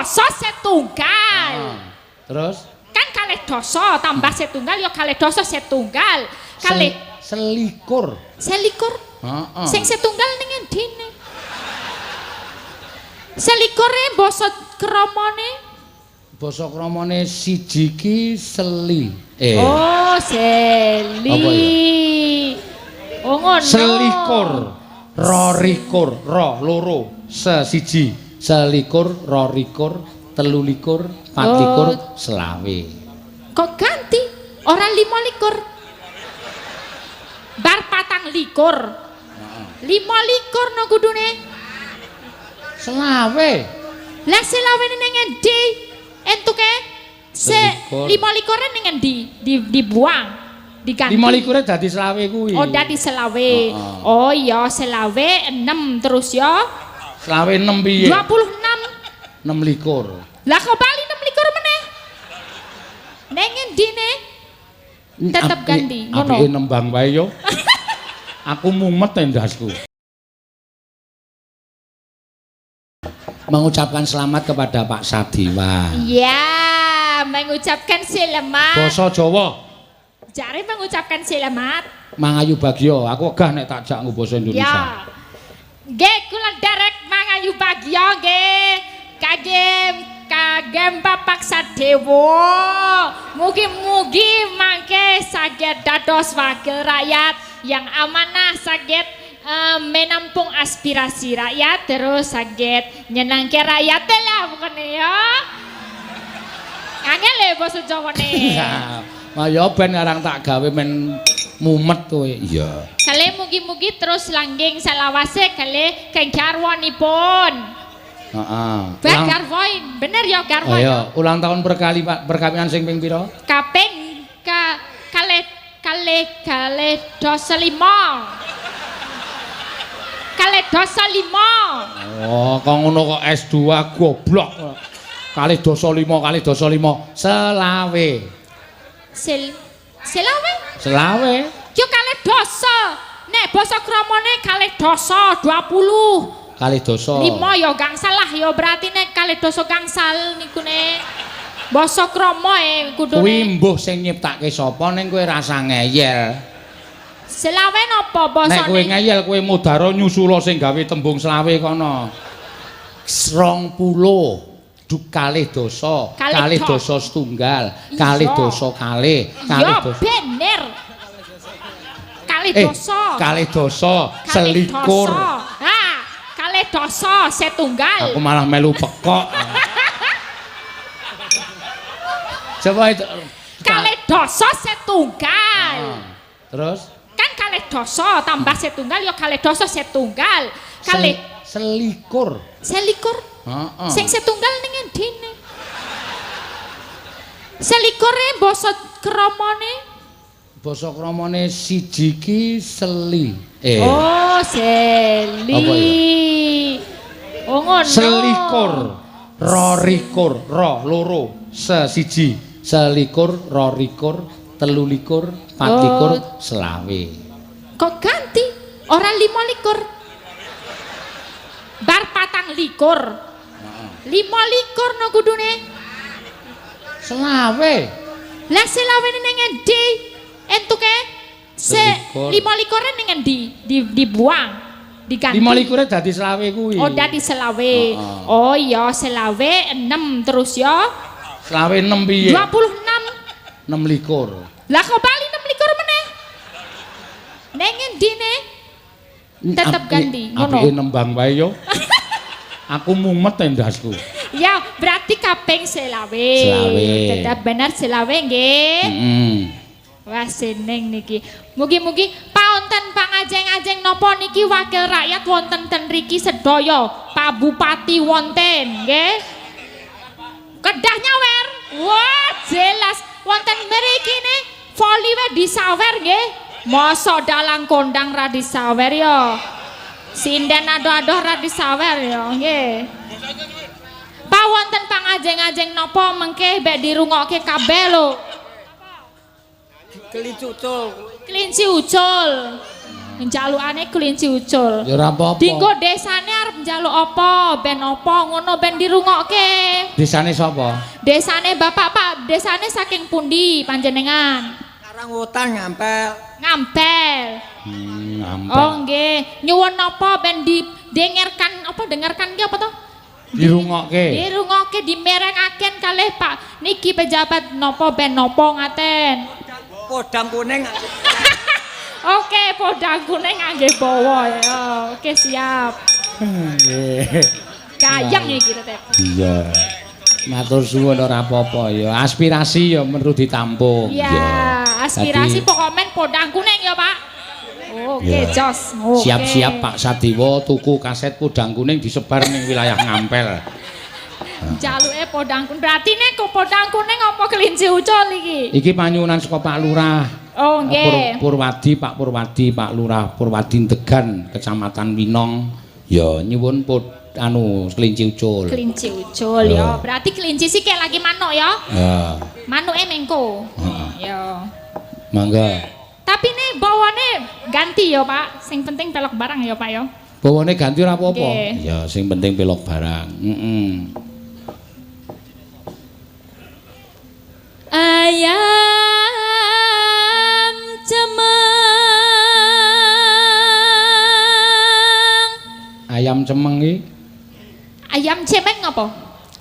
dasa setunggal. Ah. Terus Kan kalih dasa tambah setunggal ya kalih dasa setunggal. Kalih selikur. Selikur. Heeh. Sing setunggal ning endine? Selikure basa kramane? Basa kramane siji ki seli. Oh, seli. Apa ya? Oh, ngono. Selikur, rorikur, ro loro, se siji, selikur, rorikur, telulikur, patlikur, Oh. selawe. Kok ganti? Ora 25. Bar 24. 25 no kudune. Selawe. Lah selawene ning endi? Entuke se Selikur. 25 ning endi? Dibuang. Diganti. 25 dadi selawe kuwi. Oh, dadi selawe. Heeh. Oh iya, selawe 6 terus ya. Selawe 6 piye? 26. 6 likur. Lah kok bali 6 likur meneh? Neng endi ne? Tetep ganti, ngono. Apike nembang wae yo. Aku mumet endasku. Mengucapkan selamat kepada Pak Sadiwa. Iya, mengucapkan selamat. Basa Jawa. Jare mengucapkan selamat. Mangayu Bagyo, aku wegah nek tak jak nggo basa Indonesia. Ya. Nggih, kula derek Mangayu Bagyo nggih. Kagem kagem Bapak Sadewa. Mugi-mugi mangke saged dados wakil rakyat yang amanah, saged menampung aspirasi rakyat, terus saged nyenangke rakyat lah pokoknya ya. Angel le basa Jawane. Nah, ya ben arang tak gawe men mumet kowe. Iya. Kale mugi-mugi terus langgeng salawase kale kenggarwanipun. Heeh. Bah garwain, bener ya garwa. Ayo, ulang tahun perkali Pak, perkawinan sing ping pira? Kaping ka kale kale kale dasa lima. Kale dasa lima. Oh, kok ngono kok S2 goblok. Kalih dasa lima, kalih dasa lima, selawe. Selawe? Selawe. Yo kalih dasa. Nek basa kramane kalih dasa 20. Kalih dasa. Lima ya gangsal lah ya berarti nek kalih dasa gangsal niku nek basa krama kudune. Kuwi mbuh sing nyiptake sapa ning kowe rasa ngeyel. Selawe napa basane? Nek kowe ngeyel kowe mudara nyusula sing gawe tembung selawe kono. 20 kalih dasa, kalih dasa setunggal, kalih dasa kalih, kalih dasa. Bener. Kalih dasa. Kalih dasa, selikur. Ha, kalih dasa setunggal. Aku malah melu pekok. Coba itu. Kalih dasa setunggal. Terus? Kan kalih dasa tambah setunggal ya kalih dasa setunggal. Kalih selikur. Selikur. Heeh. Sing setunggal ning endine? Selikure basa kramane? Basa kramane siji ki seli. Oh, seli. Apa ya? Oh, ngono. Selikur, rorikur, ro loro, se siji, selikur, rorikur, telulikur, patlikur, Oh. selawe. Kok ganti? Ora 25. Bar 24. 25 no kudune. Selawe. Lah selawe ning endi? Entuke se 25 ning endi? Dibuang. Diganti. 25 dadi selawe kuwi. Oh, dadi selawe. Heeh. Oh iya, selawe 6 terus ya. Selawe 6 piye? 26. 6 likur. Lah kok bali 6 likur meneh? Neng endi ne? Tetep ganti, ngono. Apike nembang wae yo. Aku mumet endasku. Ya, berarti kaping selawe. Selawe. Tetep bener selawe nggih. Heeh. Wah, seneng niki. Mugi-mugi paonten pangajeng-ajeng napa niki wakil rakyat wonten ten riki sedaya, Pak Bupati wonten nggih. Kedah nyawer. Wah, jelas wonten mriki ne voli we disawer nggih. Mosok dalang kondang ra disawer ya. Sinden adoh-adoh ra disawer ya nggih. Pak wonten pangajeng-ajeng napa mengke bek dirungokke kabeh lho. Kelinci ucul. Kelinci ucul. Njalukane kelinci ucul. Ya ora apa-apa. Dinggo desane arep njaluk apa, ben apa ngono ben dirungokke. Desane sapa? Desane Bapak, Pak, desane saking pundi panjenengan? Karangwotan Ngampel. Ngampel. Ngampel. Oh nggih, nyuwun napa ben didengarkan apa dengarkan ki apa to? Dirungokke. Dirungokke dimerengaken kalih Pak niki pejabat napa ben napa ngaten. Podang kuning. Oke, podang kuning ngangge bawa ya. Oke, siap. Nggih. Kayang iki tetep. Iya. Matur suwun ora apa-apa ya. Aspirasi ya perlu ditampung. Iya, aspirasi Dadi- pokokmen podang kuning ya, Pak. Oke, Iya. jos. Oke. Siap-siap Pak Sadiwo tuku kaset podang kuning disebar ning wilayah Ngampel. Jaluke podang kuning. Berarti nek kok podang kuning apa kelinci ucul iki? Iki panyuwunan saka Pak Lurah. Oh, nggih. Purwadi, Pak Purwadi, Pak Lurah Purwadi Degan, Kecamatan Winong. Ya nyuwun anu kelinci ucul. Kelinci ucul ya. Berarti kelinci sih kayak lagi manuk ya. Ya. Manuke mengko. Heeh. Ya. Mangga. Tapi nih bawane ganti ya, Pak. Sing penting pelok barang ya, Pak ya. Bawane ganti ora apa-apa. Nggih. Ya, sing penting pelok barang. Heeh. Ayam cemeng. Ayam cemeng iki Ayam cemeng apa?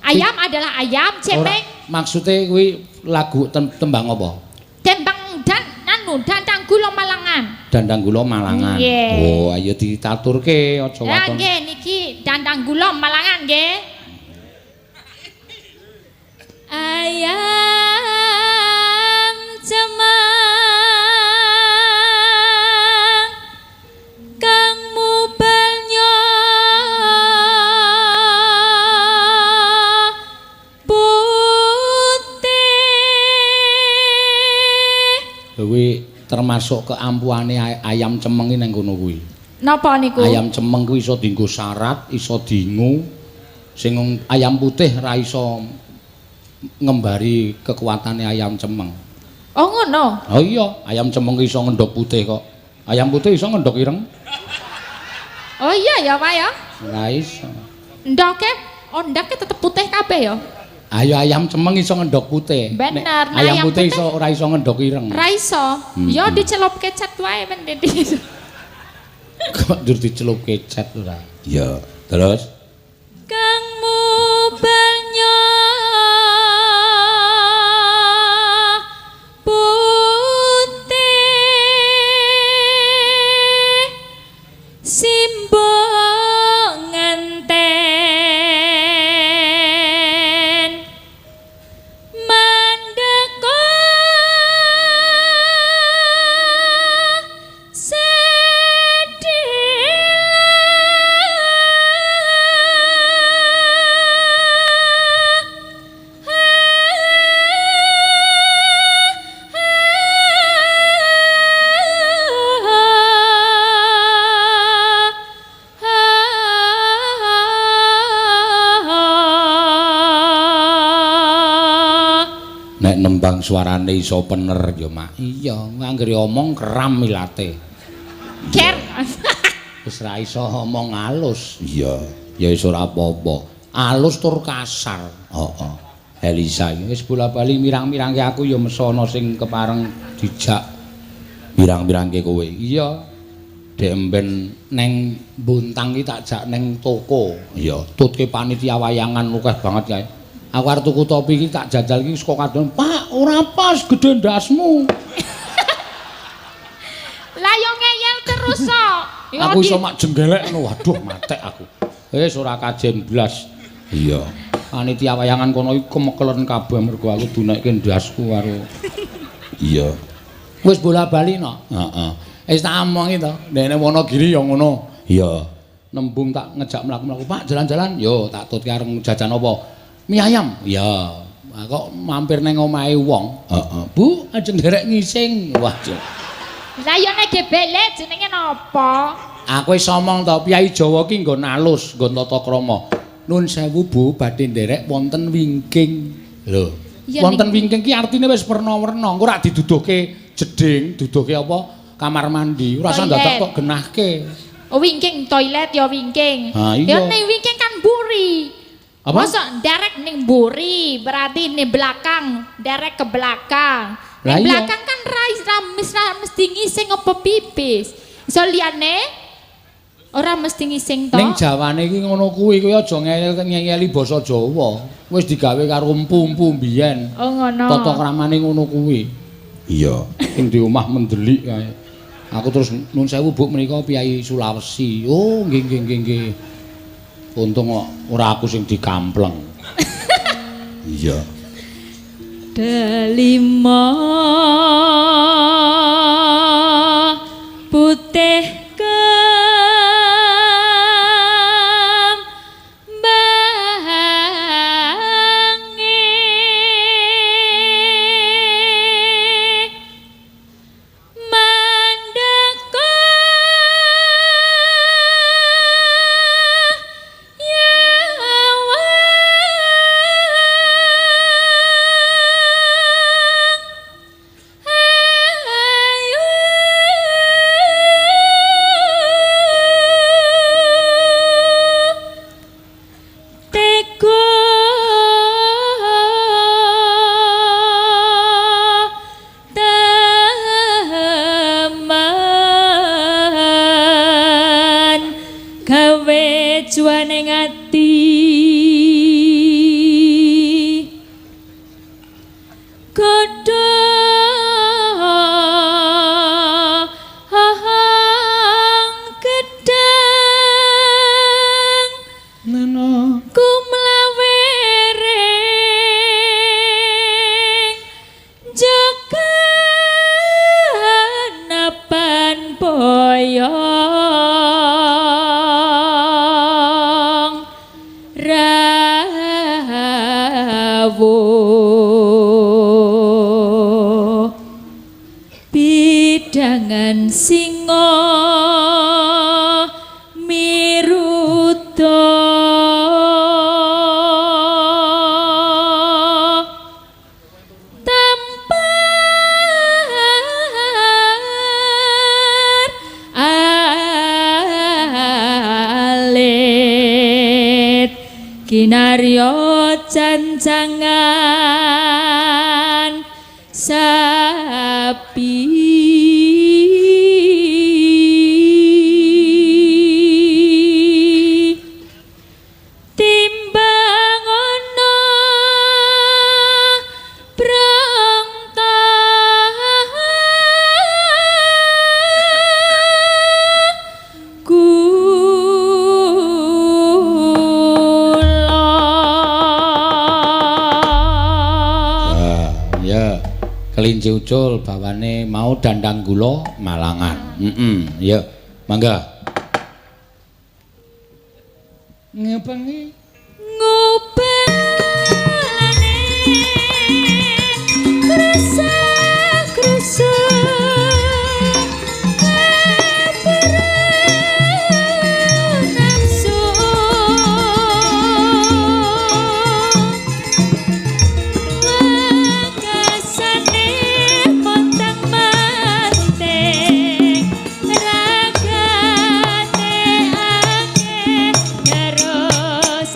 Ayam adalah ayam cemeng. Ora, maksude kuwi lagu tembang apa? Tembang dan anu dandang gula Malangan. Dandang gula Malangan. Nggih. Oh, ayo ditaturke aja Ya waton. nggih niki dandang gula Malangan nggih. Ayam cemeng kang mubelnya putih. Kuwi termasuk keampuhane ayam cemeng iki nang kono kuwi. Napa niku? Ayam cemeng kuwi iso dienggo syarat, iso dingu. Sing ayam putih ra iso ngembari kekuatane ayam cemeng. Oh ngono. Oh iya, ayam cemeng iso ngendhog putih kok. Ayam putih iso ngendhog ireng? Oh iya ya, Pak ya. Ora iso. Ndoke ondake tetep putih kabeh ya. Ayo ayam cemeng iso ngendhog putih. Bener, Nek nah, ayam ayam putih putih iso ora iso ngendhog ireng. Ra iso. Ya dicelup kecat wae men Dedi. Kok njur dicelup kecat ora? Iya. Terus Kang mubelnya putih simbok nganten mandeka nek nembang suarane iso pener ya Mak. Iya, anggere omong keram ilate. Ker. Wis ra iso omong alus. Iya, ya wis ora apa-apa. Alus tur kasar. Heeh. Elisa iki wis bola-bali mirang-mirangke aku ya mesana sing kepareng dijak mirang-mirangke kowe. Iya. Dek emben neng Bontang iki tak jak neng toko. Iya, tutke panitia wayangan akeh banget kae. Aku arep tuku topi iki tak jajal iki saka kadon. Pak, ora pas gedhe ndasmu. Lah yo ngeyel terus kok. Aku iso mak jenggelek ngono. Waduh, matek aku. Wis ora kajen blas. Iya. Panitia wayangan kono iku kemekelen kabeh mergo aku dunekke ndasku karo. Iya. Wis bola-bali no. Heeh. Wis tak omongi to. Ndekne Wonogiri ya ngono. Iya. Nembung tak ngejak mlaku-mlaku, Pak, jalan-jalan. Yo, tak tutke arep jajan apa? Mie ayam. Iya. Kok mampir neng omahe wong. Heeh. Bu, ajeng nderek ngising. Wah, Lah yo nek gebele jenenge napa? Aku wis omong to, piyai Jawa ki nggon alus, nggon tata krama. Nun sewu Bu, badhe nderek wonten wingking. Lho. Wonten wingking ki artine wis werna-werna. Engko rak diduduhke jeding, duduhke apa? Kamar mandi. Ora usah dadak kok genahke. Oh, wingking toilet ya wingking. Ah, iya. Ya ning wingking kan buri. Apa? Masa derek ning buri, berarti ning belakang, derek ke belakang. Lah Ning iya. belakang kan ra mesti ngising apa pipis. Iso liyane ora mesti ngising to. Ning jawane iki ngono kuwi, kuwi aja ngeyel-ngeyeli basa Jawa. Wis digawe karo empu-empu mbiyen. Oh ngono. Tata kramane ngono kuwi. Iya, ing di omah mendelik kae. Aku terus nun sewu Bu menika piyai Sulawesi. Oh, nggih nggih nggih nggih. Untung kok ora aku sing dikampleng. Iya. Delima putih kembange mandeka yawang ayu tega teman gawe juane ati godhong gedang Neno. Kumlawering joganapan boyong rawuh bidangan singa miruda tampar alit kinarya cancangan sapi. Timbang ana prangta kula. Ah, ya. Kelinci ucul bawane mau dandang gula Malangan. Heeh, ya. Mangga. Ngepengi Ngupelane krusa-krusa kaperang nafsu wekasane montang manting ragate akeh terus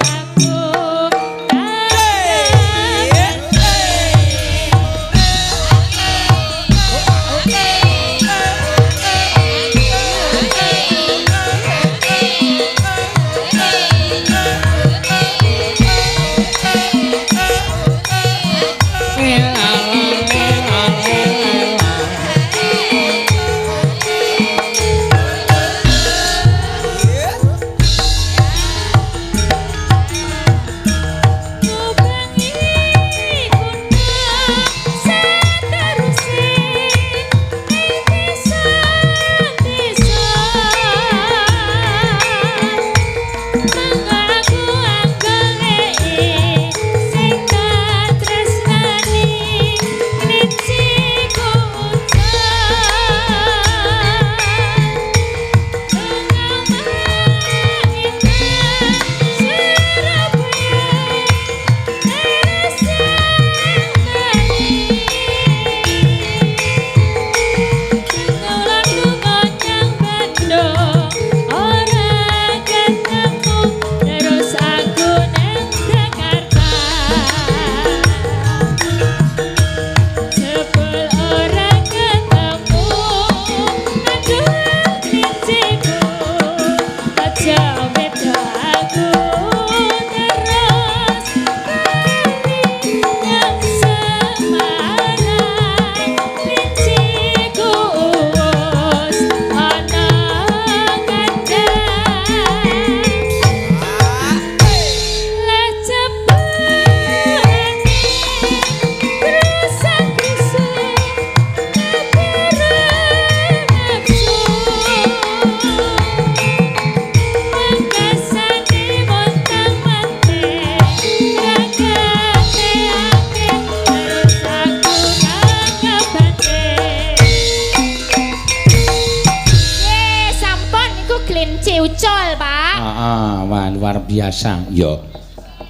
Wah, luar biasa. Ya.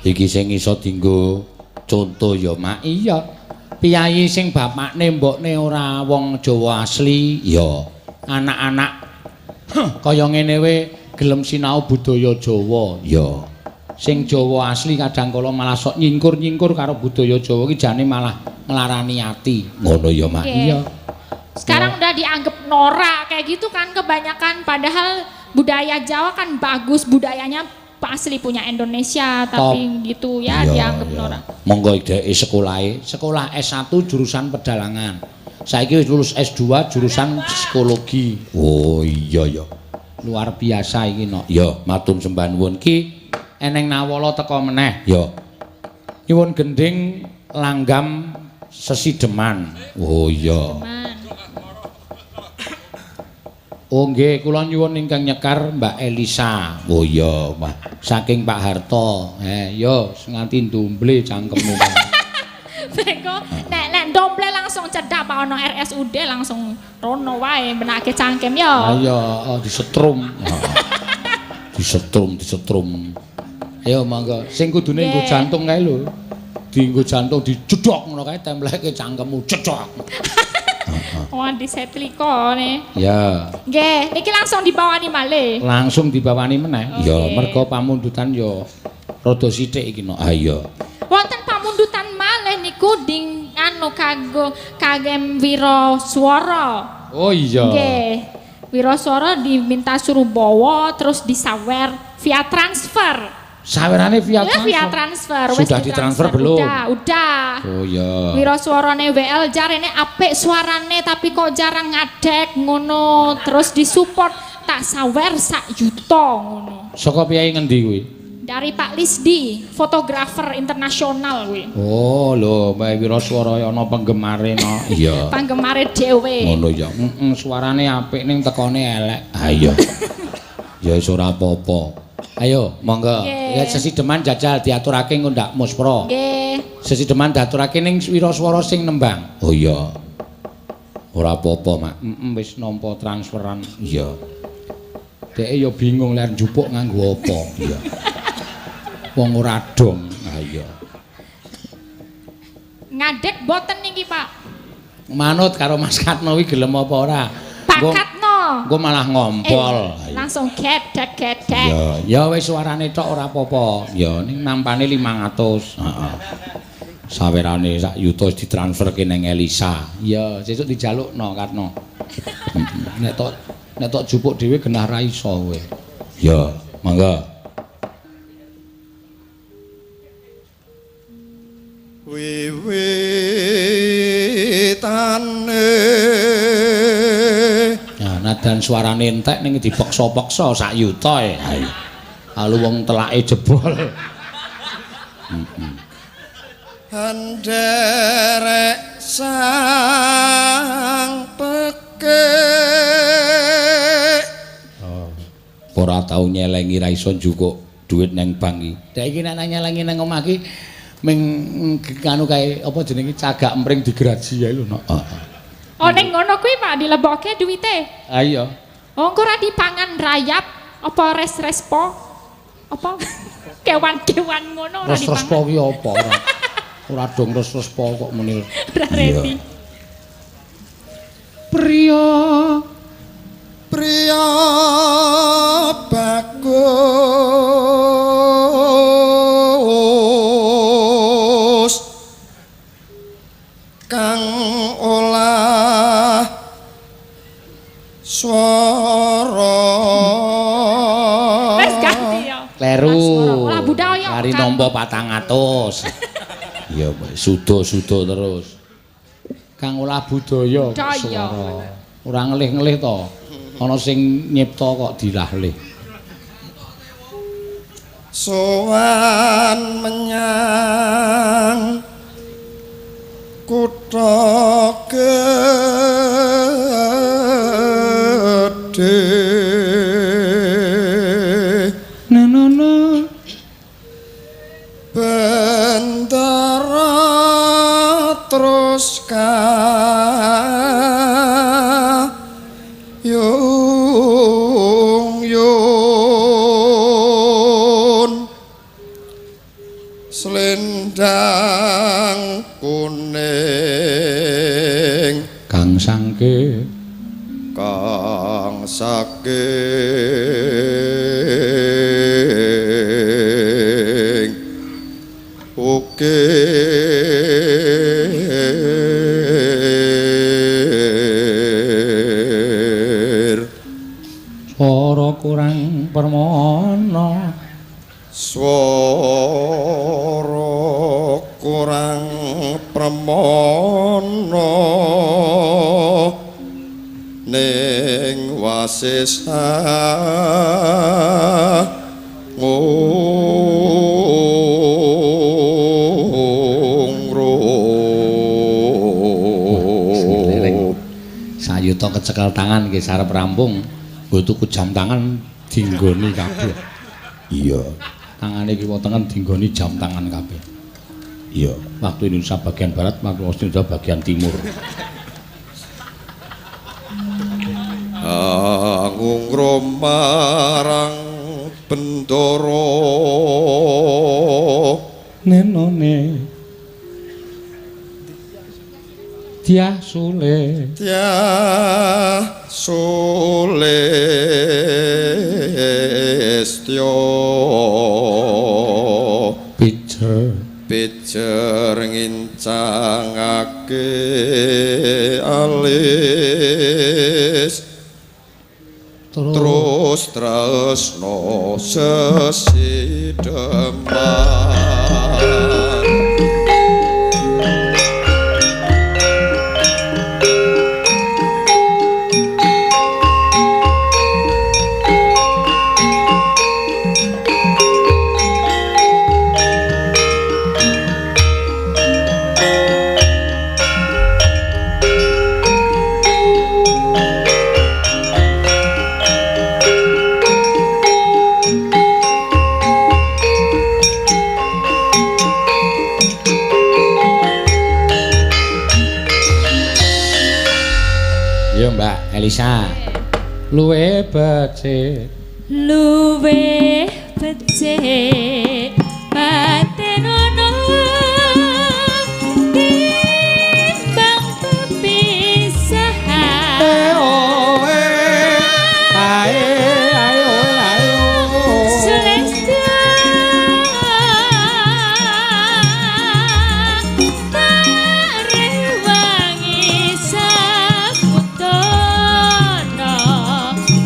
Iki sing iso dienggo conto ya, Mak. Iya. Piyayi sing bapakne mbokne ora wong Jawa asli, ya. Anak-anak kaya ngene we gelem sinau budaya Jawa, ya. Sing Jawa asli kadang kala malah sok nyingkur-nyingkur karo budaya Jawa iki jane malah nglarani ati. Ngono ya, Mak. Iya. Sekarang udah dianggap norak kayak gitu kan kebanyakan, padahal budaya Jawa kan bagus, budayanya asli punya Indonesia, tapi top. Gitu ya, iya, dianggap iya. Norak. Monggo dheke sekolahe, sekolah S1 jurusan pedalangan. Saiki wis lulus S2 jurusan psikologi. Oh iya ya. Luar biasa iki nok. Ya, matur sembah nuwun ki eneng nawala teko meneh. Ya. Nyuwun gendhing langgam sesideman. Oh iya. Oh nggih, kula nyuwun ingkang nyekar Mbak Elisa. Oh iya, Mbak. Saking Pak Harto. Yo nganti ndomble cangkemmu. Beko, nek nek ndomble langsung cedhak Pak ono RSUD langsung rono wae benake cangkem yo. Ha iya, disetrum. Disetrum, disetrum. Ayo monggo. Sing kudune nggo jantung kae lho. Dienggo jantung dijedhok ngono kae templeke cangkemmu cedhok. Wah, disetrika ne. Ya. Nggih, niki langsung dibawani malih. Langsung dibawani meneh. Ya, mergo pamundutan ya rada sithik iki no. Ha iya. Wonten pamundutan malih niku ding anu kanggo kagem Wiraswara. Oh iya. Nggih. Wiraswara diminta suruh bawa terus disawer via transfer. Sawerane via transfer. Via transfer. Sudah ditransfer belum? Udah, udah. Oh iya. Wiraswarane WL jarene apik suarane tapi kok jarang ngadek ngono. Terus disupport tak sawer sak juta ngono. Saka piye ngendi kuwi? Dari Pak Lisdi, fotografer internasional kuwi. Oh lho, Mbak Wiraswara ana penggemare no. Iya. Penggemare dhewe. Ngono ya. Heeh, suarane apik ning tekone elek. Ha iya. Ya wis ora apa-apa. Ayo, monggo. Ya sesideman jajal diaturake ngundak muspra. Nggih. Sesideman diaturake ning Wiraswara sing nembang. Oh iya. Ora apa-apa, Mak. Heeh, wis nampa transferan. Iya. Dheke ya bingung lek njupuk nganggo apa. Iya. Wong ora dong. Ha iya. Ngadeg boten niki, Pak. Manut karo Mas Katno kuwi gelem apa ora? Pak Katno. Engko malah ngompol. Langsung gedek-gedek. Ya, ya wis suarane tok ora apa-apa. Ya ning nampane 500. Heeh. Sawerane sak yuta ditransferke ning Elisa. Ya, sesuk dijalukno Katno. Nek tok jupuk dhewe genah ra iso kowe. Ya, monggo. Wiwitane. Nah, nadan suarane entek ning dipeksa-peksa sak yuta e. Ha iya. Lalu wong telake jebol. Heeh. Nderek sang pekik. Oh. Ora tau nyelengi ra iso njukuk dhuwit nang bank iki. Dek iki nek nyelengi nang omah iki ming anu kae apa jenenge cagak empring digraji ae lho nok. Heeh. Oh ning ngono kuwi Pak dilebokke duwite. Ha iya. Oh engko ora dipangan rayap apa res-respo apa kewan-kewan ngono ora dipangan. Res-respo ki apa ora? Ora dong res-respo kok muni. Ora reti. Priya priya bagus kang olah swara. Wis ganti ya. Kleru. Olah budaya. Lari nampa 400. Ya sudo-sudo terus. Kang olah budaya swara. Ora ngelih-ngelih to. Ana sing nyipta kok dilahlih. Sowan menyang kutha gedhe. Nenono bendara terus kayung yung. kuning kang sangke kang saking ukir swara kurang permana swara kurang permana ning wasesa ngungrup. Sayuta kecekel tangan nggih sarep rampung nggo tuku jam tangan dinggoni kabeh. Iya. Tangane kiwa tengen dinggoni jam tangan kabeh. Iya. Waktu Indonesia bagian barat, waktu Indonesia bagian timur. Angungrum marang Bendoro nenone Dyah Sule Dyah Sulistya pijer pijer ngincangake alis terus tresno sesideman. Iya Mbak Elisa. Luwe becik. Luwe becik paten ono timbang pepisahan. Ae ayo ayo. Sulistya tak rewangi saputana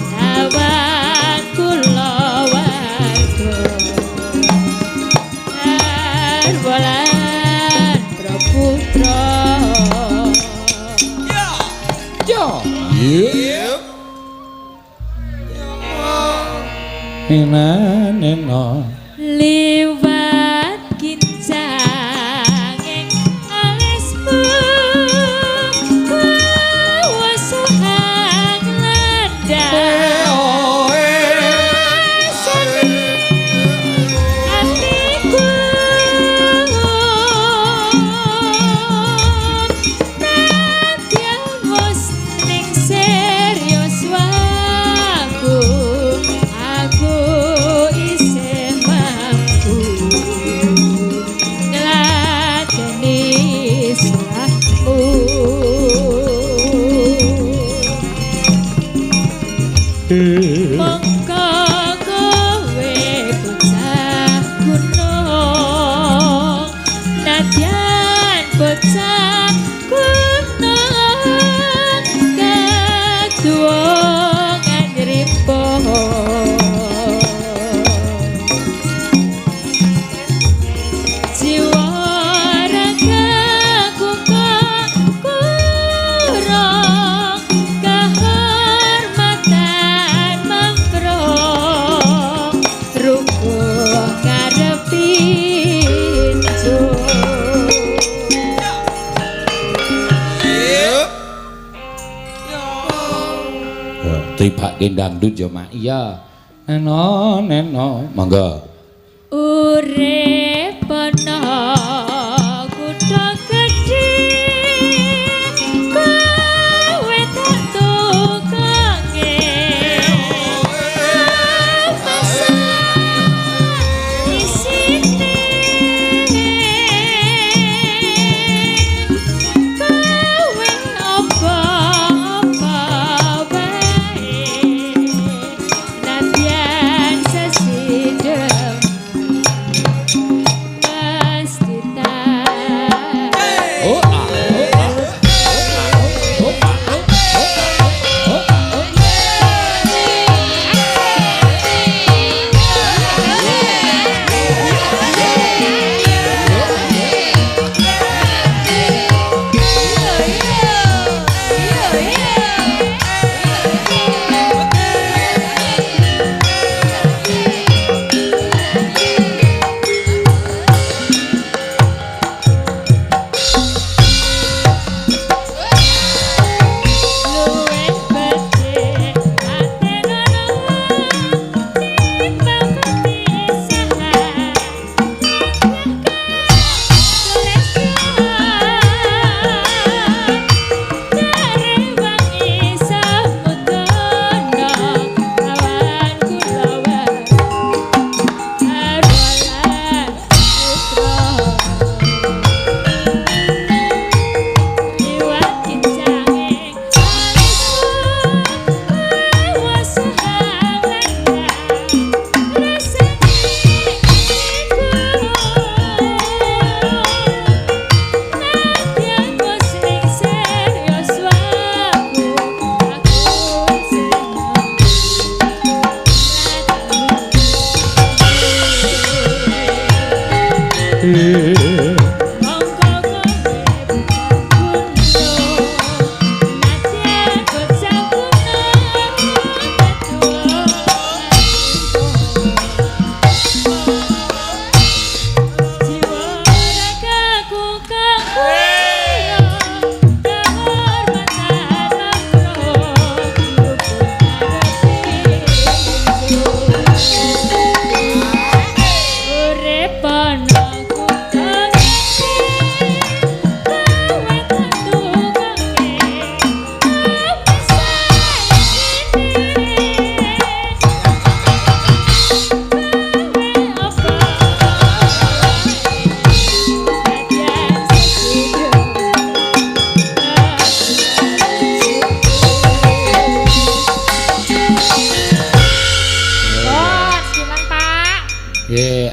sawang kulawarga garwalan praputra. Yo. Iya. Nena nena. Liwat kincang ing alismu kuwasahang landang rasane atiku nadyan wis ning serius waku aku isih mampu ngladeni salahmu. Mongko kowe bocah gunung nadyan bocah gunung kaduwungan ripo. Jiwa ragaku kok kurang kehormatan mempro rukuh karepin. Tibake dangdut ya Mak. Iya. Neno neno monggo. Urip ana kutha gedhe kowe tak tukange masa isine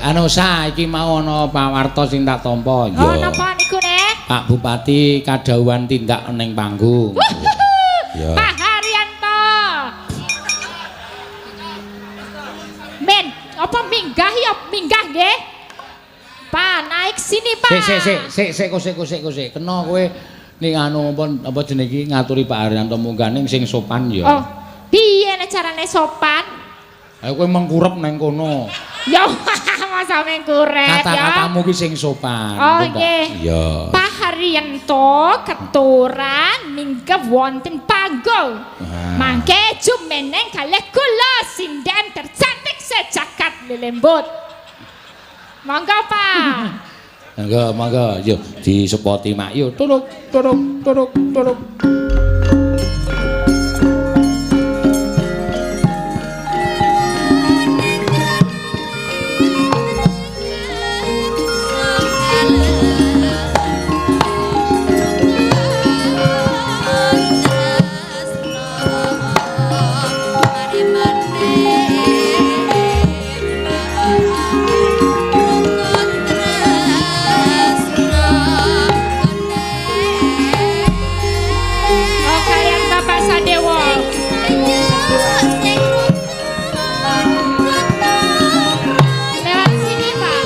Anu sa iki mau ana pawarta sing tak tampa. Oh, napa niku nek? Pak Bupati kadhawuhan tindak ning panggung. Ya. Pak Haryanto. Men, apa minggah ya minggah nggih? Pak, naik sini, Pak. Sik sik sik sik sik sik sik. Kena kowe ning anu apa jenenge iki ngaturi Pak Haryanto munggah ning sing sopan ya. Oh, piye nek carane sopan? Ayo kowe mengkurep nang kono. Ya masa mengkurep ya. Kata-katamu ki sing sopan. Oh nggih. Iya. Pak Haryanto keturan minggah wonten panggung. Mangke jumeneng kalih kula sinden tercantik sejagat lelembut. Monggo Pak. Monggo, monggo. Yo disepoti mak yo. Turuk turuk turuk turuk. Oh, kalian Bapak Sadewo. Lewat sini, Pak.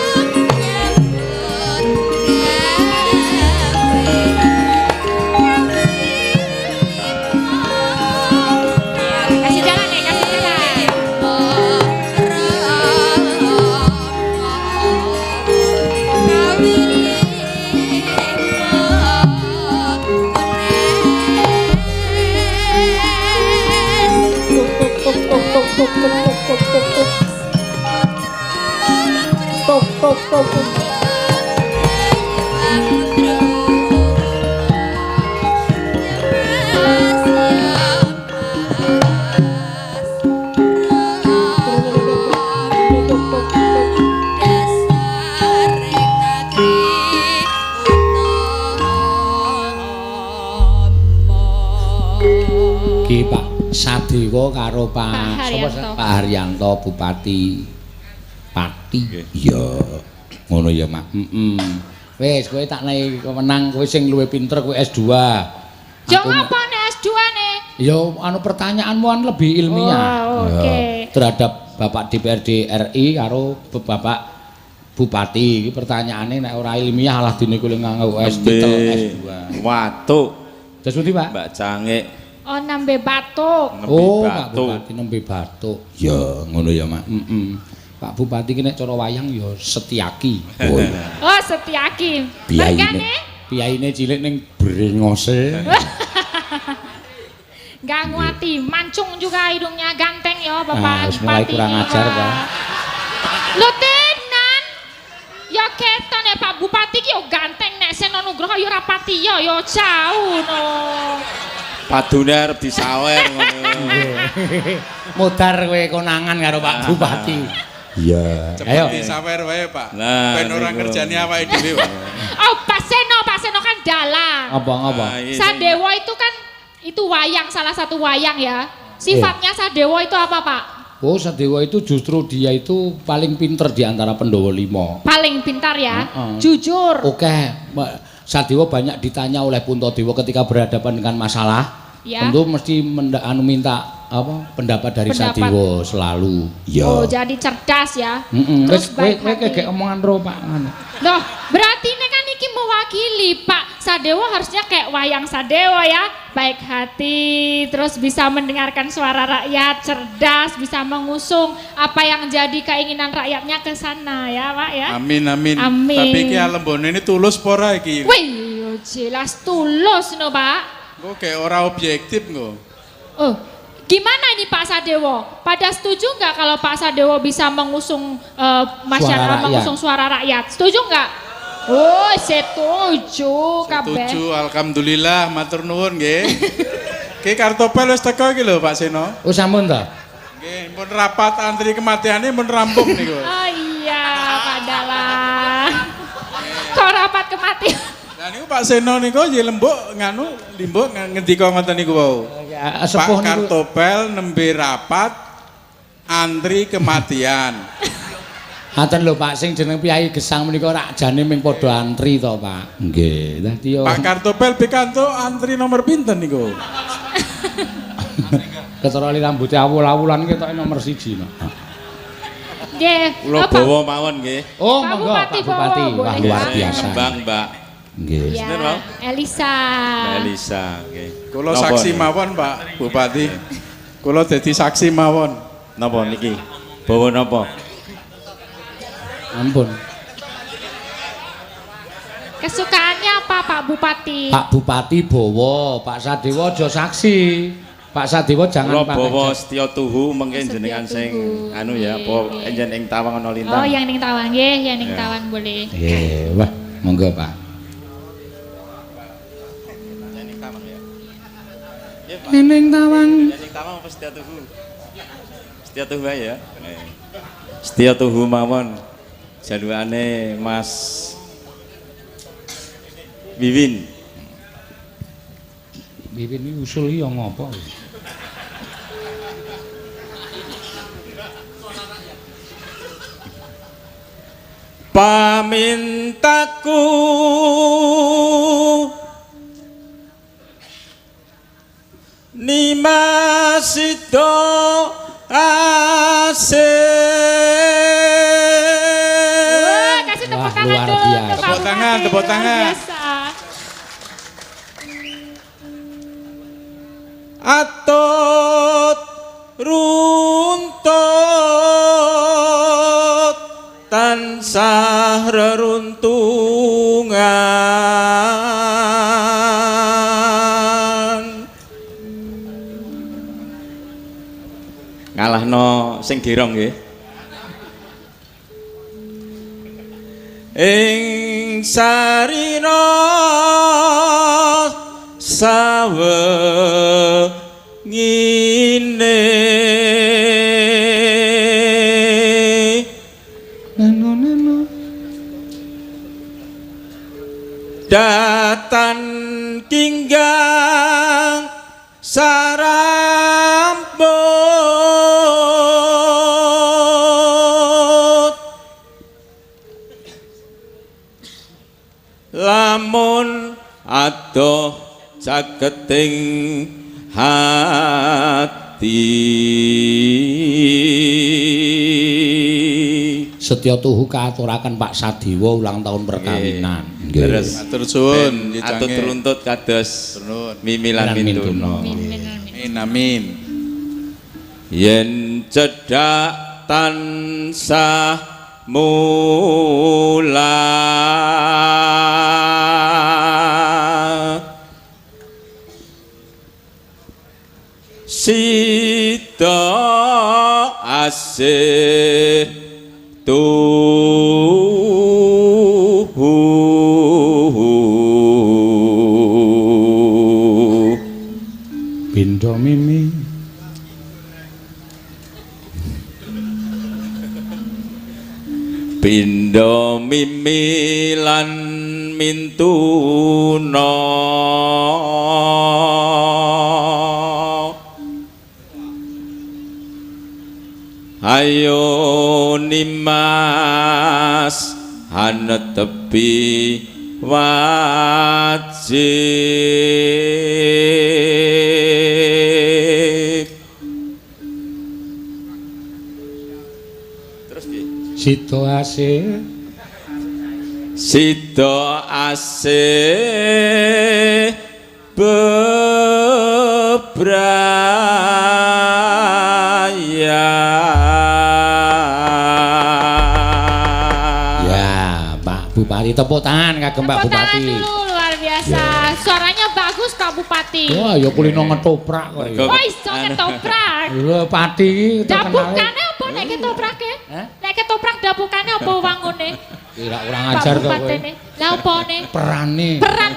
Kasih jalan nih, kasih jalan. Ki Pak Sadewa karo Pak Pak Haryanto. sapa, Pak Haryanto Bupati Pati. Iya. Ngono ya, Mak. Heeh. Wis kowe tak naik kemenang kowe sing luwih pinter kowe S2. Ya Aku- ngapa nek S2 nih? Ya anu pertanyaanmu kan lebih ilmiah. Oh, oke. Ya, terhadap Bapak DPRD RI karo Bapak Bupati iki pertanyaane nek ora ilmiah alah dene kuwi nganggo S titel S2. Watuk, Terus pundi, Pak? Mbak Cangik. Oh, nembe batuk. Nembe Oh, Pak batuk. Bupati nembe batuk. Ya, ngono ya, Mak. Heeh. Pak Bupati ki nek cara wayang ya Setiaki. Oh iya. Oh, Setiaki. Mergane Piyaine cilik ning brengose. nggak nguati, mancung juga hidungnya ganteng ya Bapak Ah, wis mulai Bupati. kurang ajar, Pak. Lho tenan. Ya keton ya Pak Bupati ki yo ganteng nek Seno Nugroho yo ora pati yo yo jauh no. Padune arep disawer ngono. Modar kowe konangan karo Pak Bupati. Iya. Ayo. Cepet disawer wae, Pak. Nah, ben ora niku. ngerjani awake dhewe, Pak. Oh, Pak Seno, Pak Seno kan dalang. Apa ngapa? Nah, iki sing- Sadewa itu kan itu wayang salah satu wayang ya. Sifatnya Sadewa itu apa, Pak? Oh, Sadewa itu justru dia itu paling pinter di antara Pandhawa lima. Paling pintar ya. Heeh. Jujur. Oke, Sadewa banyak ditanya oleh Puntadewa ketika berhadapan dengan masalah. Ya. Tentu mesti minta apa pendapat dari Pendapat. Sadewa selalu. Iya. Oh, jadi cerdas ya. Heeh. Terus Wis kowe baik kowe hati. kegek omongan ro Pak ngono. Loh, berarti ini kan iki mewakili Pak Sadewa harusnya kayak wayang Sadewa ya. Baik hati, terus bisa mendengarkan suara rakyat, cerdas, bisa mengusung apa yang jadi keinginan rakyatnya ke sana ya, Pak ya. Amin amin. Amin. Tapi iki alembone ini tulus apa ora iki? Wih, yo jelas tulus no, Pak. Engko kayak ora objektif engko. Oh, gimana ini Pak Sadewo? Pada setuju nggak kalau Pak Sadewo bisa mengusung masyarakat, Suara rakyat. mengusung suara rakyat? Setuju nggak? Oh, setuju kabeh. Setuju, alhamdulillah, matur nuwun nggih. Ki Kartopel wis teko iki lho Pak Seno. Oh, sampun to? Nggih, pun rapat antri kematiane pun rampung niku. Oh iya, Pak Dalang. Kok rapat kematian? Lah niku Pak Seno niku nggih lembuk nganu limbuk ngendika ngoten niku wau. Ya, Pak sepuh niku. Kartopel nembe rapat antri kematian. Ngaten lho Pak, sing jeneng Piyayi Gesang menika rak jane ming padha antri to, Pak. Nggih, dadi yo Pak Kartopel pikantuk antri nomor pinten niku? Ketara li rambute awul-awulan ketoke nomor 1 no. Nggih. Kula Oh, Pak- bawa mawon nggih. Oh, Pak monggo Bupati Pak Bupati. bawa, Wah, boleh. luar biasa. Ngembang, Mbak. Nggih. Ya, Sinten, Pak? Elisa. Mbak Elisa nggih. Kula Napa saksi niki? mawon Pak Bupati. Kula dadi saksi mawon. Napa niki? Bawa napa? Ampun. Kesukaannya apa Pak Bupati? Pak Bupati bawa, Pak Sadewa aja saksi. Pak Sadewa jangan Kula pakai bawa setya tuhu mengke Setya jenengan sing tuhu. anu ya, apa Nggih. enjen ing tawang ana lintang. Oh, yang ning tawang nggih, yang ning Ya. tawang boleh. Nggih, wah, monggo Pak. Ning tawang ya. Ning tawang. Ning tawang apa setya tuhu? Setya tuhu ae ya. Nggih. Setya tuhu mawon. Jalukane Mas Wiwin. Wiwin iki usul iki ya ngopo? Pamintaku Nimas sida asih. Wah, kasih tepuk Wah, tangan luar dulu biasa. untuk Pak Tepuk tangan, Bupati. tepuk Luar tangan. biasa. Atut runtut tansah reruntungan ngalahno sing girong nggih ing sarina sawengine. Neno neno. Datan kinggang saramput lamun adoh caketing hati. Setya tuhu kaaturaken Pak Sadewa ulang tahun perkawinan. Nggih. Terus Matur suwun, ben atut runtut kados Nuwun. Mimi lan Lan Mintuna. Mintuna. Amin, amin. Amin amin. Yen cedhak tansah mula sida asih tuhu. Bindo mimi. Pindo mimi lan mintuna ayo nimas hanetepi wajib. Terus piye? Sida asih Sida asih bebraya. Ya, Pak Bupati tepuk tangan kagem Pak Tepuk tangan Bupati. dulu, luar biasa. Suaranya bagus Pak Bupati. Wah, ya kulino ngetoprak kok. ya. Wah, iso ketoprak. Lho, pati iki terkenale. Dapukane apa nek ketoprake? Hah? Nek ketoprak dapukane apa wangune? Kira kurang Pak ajar to kowe. Bupatene. Lah opone? Perane. Peran.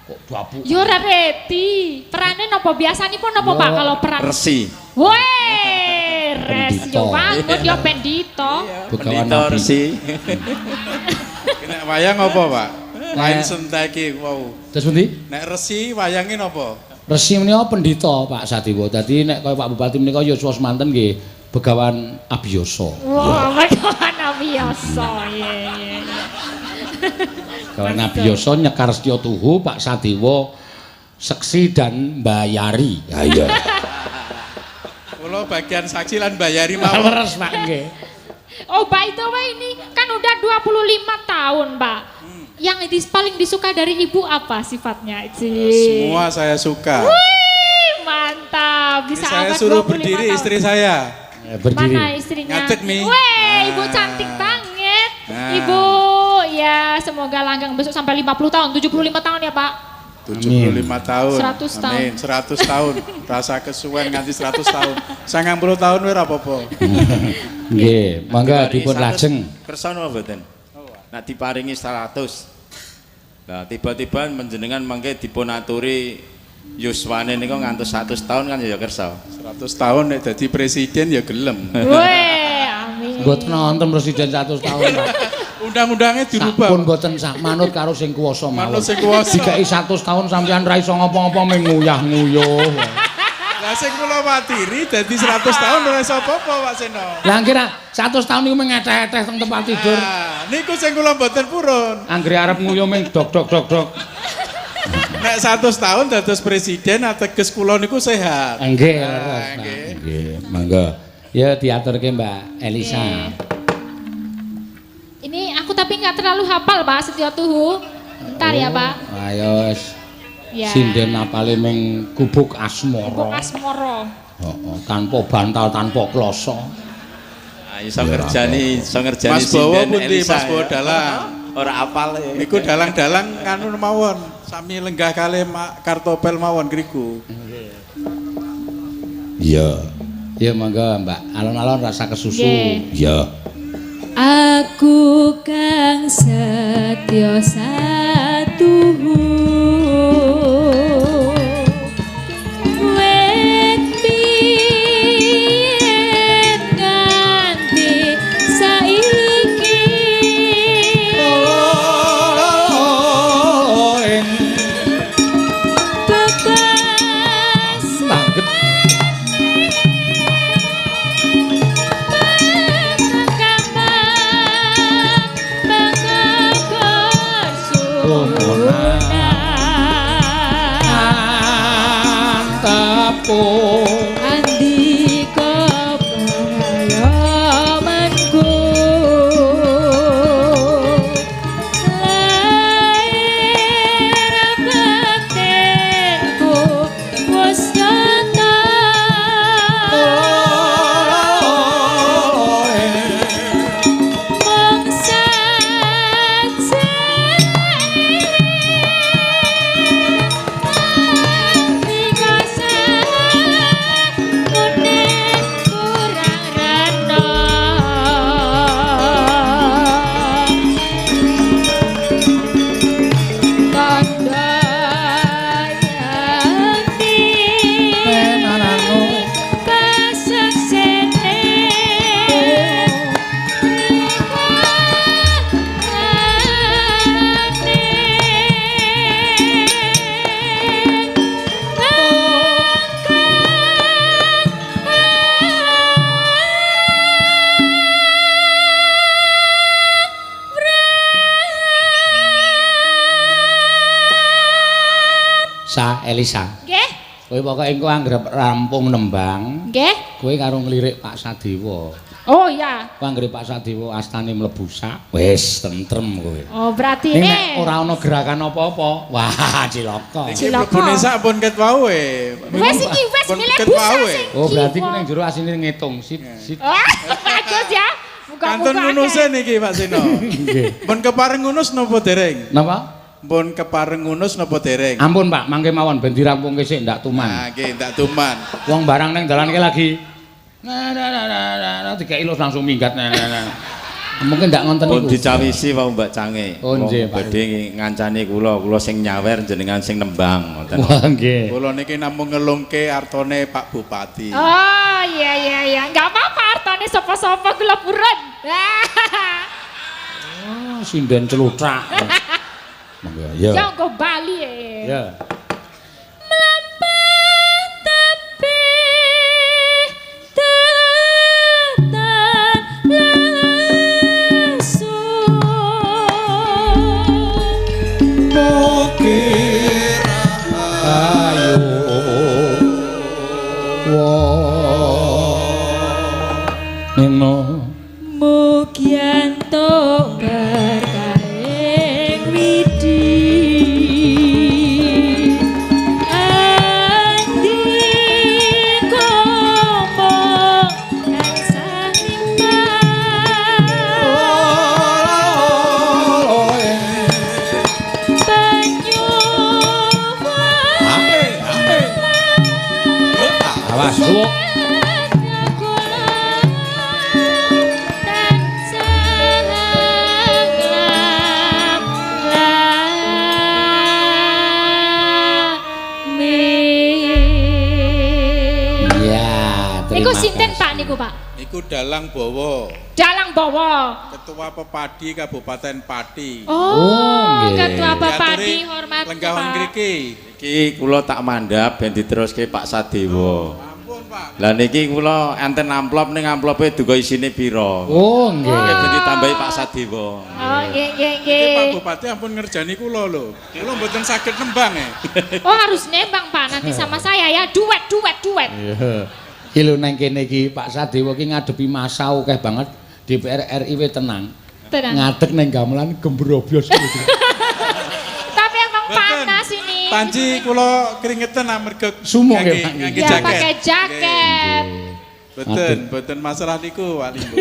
Kok dapuk. Yo ora reti. Perane napa biasanipun napa Yo, Pak kalau peran? Resi. Weh, res Pendito. yo wangun yo pendito. Begawan Pendito Nabi. resi. Nek wayang apa, Pak? Lain Nek- senteki wau. Terus pundi? Nek resi wayange napa? Resi menika pendhita Pak Sadewa. Dadi nek kaya Pak Bupati menika yuswa semanten nggih Begawan Abiyasa. Wah, Begawan Nabiyasa. Iya iya. Kalau Nabiyasa nyekar Setya Tuhu, Pak Sadewa seksi dan bayari. Ya iya. Kula bagian saksi lan bayari mawon. Leres Pak nggih. Oh, by the way ini kan udah 25 tahun, Pak. Yang paling disuka dari ibu apa sifatnya? Semua saya suka. Wih, mantap. Bisa saya awet suruh 25 berdiri tahun. Istri saya. Berdiri. Mana istrinya? Ngadeg nih. Wih, ibu cantik banget. Nah. Ibu, ya semoga langgeng besok sampai 50 tahun, 75 tahun ya, Pak. 75 tahun. 100 tahun. Amin, 100 tahun. Rasa kesuwen nganti 100 tahun. 90 tahun wis ora apa-apa. Nggih, mangga dipun lajeng. Kersa napa mboten? Nek diparingi 100. Lah tiba-tiba menjenengan mangke dipun aturi yuswane niku ngantos 100 tahun kan ya kersa. 100 tahun nek dadi presiden ya gelem. Weh, amin. Mboten nonton presiden 100 tahun, Pak. Undang-undangnya dirubah. Pun mboten sak manut karo sing kuwasa mawon. Manut sing kuwasa. Dikai 100 tahun sampean ra iso ngopo-ngopo mung nguyah-nguyuh. Lah sing kula watiri dadi 100 tahun ora iso apa-apa Pak Seno. Lah kira 100 tahun niku mung ngeteh-eteh teng tempat tidur. Nah, niku sing kula mboten purun. Anggere arep nguyuh mung dok dok dok dok. Nek 100 tahun dados presiden ateges kula niku sehat. Nggih, leres. Nggih, monggo. Ya diaturke Mbak Elisa. Ini aku tapi nggak terlalu hafal Pak Setya Tuhu. Bentar ya Pak. Ayo wis. Ya. Sinden apale ming gubuk asmara. Gubuk asmara. Heeh, tanpa bantal, tanpa kloso. Ah iso ngerjani, iso ngerjani Mas Bowo sinden pundi Elisa. Mas Bowo dalang. Ora apal ya. Niku dalang-dalang nganu mawon, sami lenggah kalih Kartopel mawon ngriku. Iya. Ya monggo Mbak, alon-alon rasa kesusu. Iya. Aku kang setya satuhu wit biyen nganti saiki bekas Banget. Andika pengayomanku lair batinku wis nyata mung Sa Elisa. Nggih. Kowe pokoke engko anggere rampung nembang, Nggih. kowe karo nglirik Pak Sadewa. Oh iya. Kowe anggere Pak Sadewa astane mlebu sak, wis tentrem kowe. Oh berarti Ning nek ora ana gerakan apa-apa, wah cilaka. Iki mlebune sak pun ket wau e. Wes iki wis Pun milih ket busa wau e. sing. Oh berarti kiwa. ku ning jero asine ngitung sit sit. Oh, bagus ya. Kantun Muga-muga ngunuse akeh. niki Pak Seno. Nggih. Pun kepareng ngunus napa dereng? Napa? Pun kepareng ngunus napa dereng? Ampun Pak, mangke mawon ben dirampungke sik ndak tuman. Nah, nggih ndak tuman. Wong barang ning dalan ki lagi. Nah nah nah nah nah, nah dikeki lus langsung minggat nah nah nah. Mungkin ndak ngonten Pun niku. dicawisi wau Mbak Cange. Oh, nggih, Pak. Badhe ngancani kula, kula sing nyawer jenengan sing nembang ngoten. Wah nggih. Kula niki namung ngelungke artone Pak Bupati. Oh iya iya iya, enggak apa-apa artone sapa-sapa kula purun. Oh, sinden celutrak. Monggo ya. Ya engko bali e. Ya. Mlampah tebih tetan laut. Awas, suwuk. Iya, Niku sinten Pak niku Pak? Niku Dalang Bowo, Dalang Bowo. Ketua Pepadi Kabupaten Pati. Oh, nggih. Ketua Pepadi Diaturi hormat Lenggahan Pak. ngriki. Iki kula tak mandhap ben diteruske Pak Sadewa. Ampun, Pak. Lah niki kula enten amplop ning amplope duga isine pira. Oh, nggih. Nggih ben ditambahi Pak Sadewa. Oh, nggih nggih Iki Pak nggih. Bupati ampun ngerjani kula lho. Kula mboten saged nembang e. Oh, harus nembang Pak nanti sama saya ya. Duet duet duet. Iya. Iki lho nang kene iki Pak Sadewa iki ngadepi masa akeh banget DPR RI we tenang. Tenang. Ngadeg nang gamelan gembrobyos gitu. Tapi emang Mboten. panas ini. Panci kula keringetan amarga Sumuk nggih, Pak. ngangge Ya jaket. pakai jaket. Nggih. Mboten, mboten masalah niku Pak Limbo.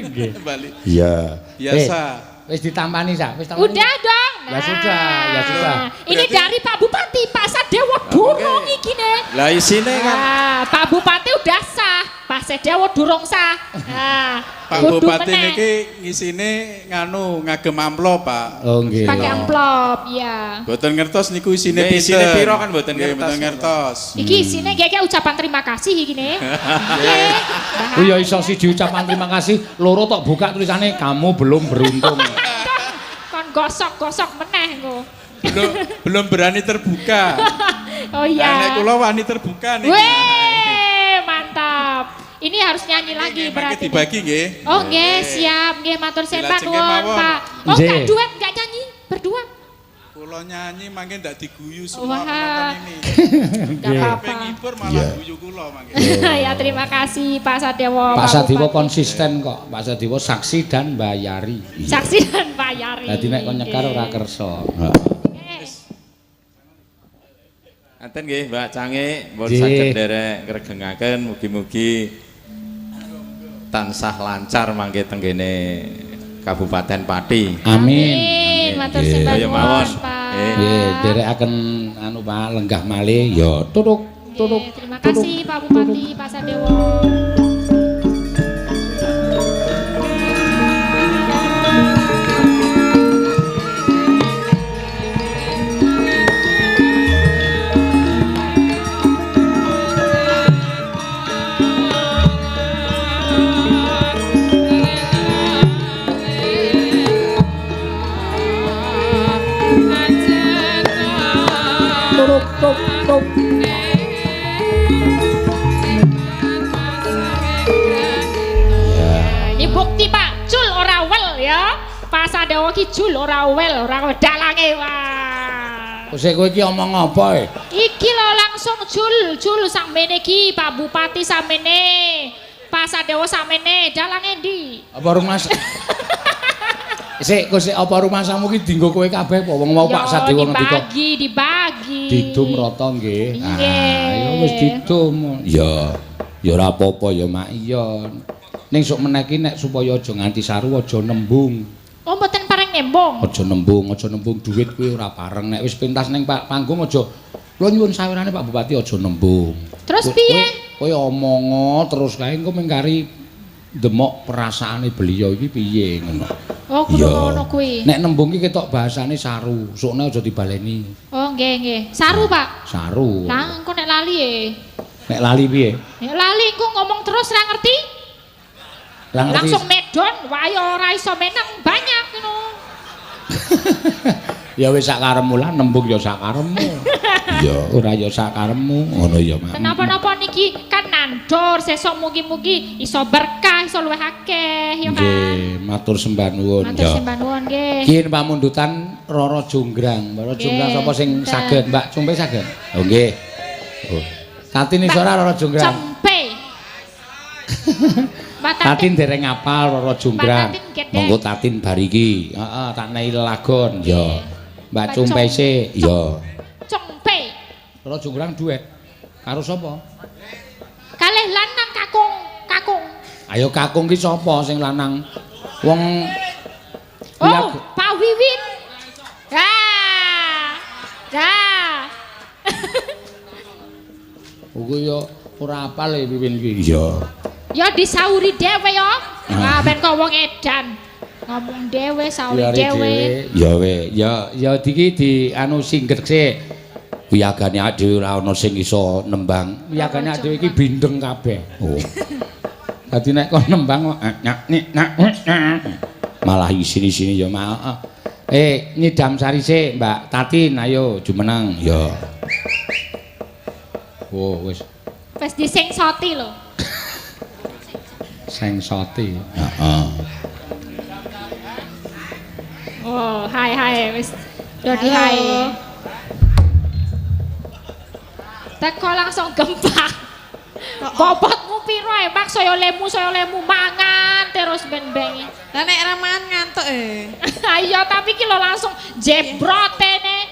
Nggih. Bali. Iya. Biasa. Wis ditampani sa, wis tampani. Udah dong. Ya sudah, ya sudah. Ini Berarti- dari Pak Bupati, Pak Sadewo durung iki nih. Lah isine kan Ah, Pak Bupati udah sah, Pak Sadewo durung sah. Nah, Pak kudu Bupati meneh. niki ngisine nganu ngagem amplop, Pak. Oh nggih. Pakai amplop, ya. Mboten ngertos niku isine Nggih, pinten. isine piro kan mboten Nggih, ngertos. mboten ngertos. Iki isine kaya ucapan terima kasih iki nih. Nggih. Ku ya iso siji ucapan terima kasih, loro tok buka tulisane kamu belum beruntung. Kon gosok-gosok meneh engko. Belum belum berani terbuka. Oh Nah, nek iya. kula wani terbuka niki. Weh, mantap. Ini harus nyanyi lagi Nggih, mangke berarti. dibagi nggih. Oh nggih, siap. Nggih matur sembah Dilajengke nuwun, mawon. Pak. Oh, Nggih. enggak duet, enggak nyanyi berdua. Kula nyanyi mangke ndak diguyu semua Wah. penonton ini. Enggak apa-apa. Pengen ngibur malah guyu kula mangke. Ya terima kasih Pak Sadewo. Pak Sadewo Bupati. konsisten kok. Pak Sadewo saksi dan bayari. Saksi dan bayari. Dadi nek kon nyekar ora Nggih. kersa. Eh, Enten nggih Mbak Cange pun Nggih. saged nderek ngregengaken mugi-mugi tansah lancar mangke tenggene Kabupaten Pati. Amin. Amin. Matur Nggih. sembah Kaya nuwun, mawon. Pak. Nggih, nderekaken anu Pak lenggah malih ya tutuk tutuk. Nggih, terima kasih Pak Bupati, Pak Sadewo. Tutuk tuk tuk. Ini bukti Pak, cul ora wel ya. Pak Sadewo ki cul ora wel, ora dalange wah. Wis kowe iki omong apa e? Iki lho langsung cul, cul sakmene iki Pak Bupati sakmene. Pak Sadewo sakmene, dalange ndi? Apa rumah Sik, kok sik apa rumahsamu ki dienggo kowe kabeh apa wong mau Pak Ya, Sadewo ngendika dibagi, dibagi. didum rata nggih. Nggih. ya wis didum. Ya, ya ora apa-apa ya Mak iya. Ning sok meneh ki nek supaya aja nganti saru aja nembung. Oh, mboten pareng nembung. Aja nembung, aja nembung duit kuwi ora pareng. Nek wis pentas ning panggung aja kula nyuwun sawerane Pak Bupati aja nembung. Terus piye? Kowe omongo terus kae engko mengkari demok perasaane beliau iki piye ngono. Oh, kudu ngono kuwi. Nek nembung ki ketok bahasane saru, sukne aja dibaleni. Oh, nggih, nggih. Saru, Pak. Saru. Lah, engko nek lali e. Nek lali piye? Nek lali engko ngomong terus ra ngerti. Lah ngerti. Langsung medon, wah ya ora iso menang banyak ngono. Ya wis sak karepmu lah nembung ya sak karepmu. Ya ora ya sak karepmu ngono ya Mak. Kenapa-napa niki kan nandur sesuk mugi-mugi iso berkah, iso luwih akeh ya kan. Nggih, matur sembah nuwun. Matur Ya. sembah nuwun nggih. Ki pamundutan Roro Jonggrang. Roro Jonggrang Nggih, sapa sing enten. saged? Mbak Cumpe saged? Oh nggih. Oh. Tatin iso ora Roro Jonggrang? Cempe. Mbak Tatin Tatin dereng ngapal Roro Jonggrang. Mbak Tatin gedhe. Monggo Tatin bar iki. Heeh, tak nei lagon. Ya. Mbak Mbak Cumpe sik. Ya. Cempe. Roro Jonggrang duet karo sapa? Kalih lanang kakung, kakung. Ayo kakung ki sapa sing lanang? Wong Oh, Pak Wiwin. Dah. Dah. Kuwi ya ora apal e piwin iki. Iya. Ya disauri dhewe ya. Wah, ben kok wong edan. Ngomong dhewe, sauri dhewe. Ya we, ya ya iki di anu singget sik. Wiyagane dhewe ora ana sing iso nembang. Wiyagane dhewe iki bindeng kabeh. Oh. Dadi nek kon nembang malah isini-sini ya malah. Nyidam sari sik, Mbak Tatin, ayo jumeneng. Ya. Oh, wis. Wis disengsoti lho. Sengsoti. Heeh. Oh, hai hai wis. Dadi hai. Teko langsung gempa. Bobotmu piro emang saya lemu mangan terus ben-bengi. Lah nek ra mangan ngantuk e. Iya, tapi ki lho langsung jebrotene.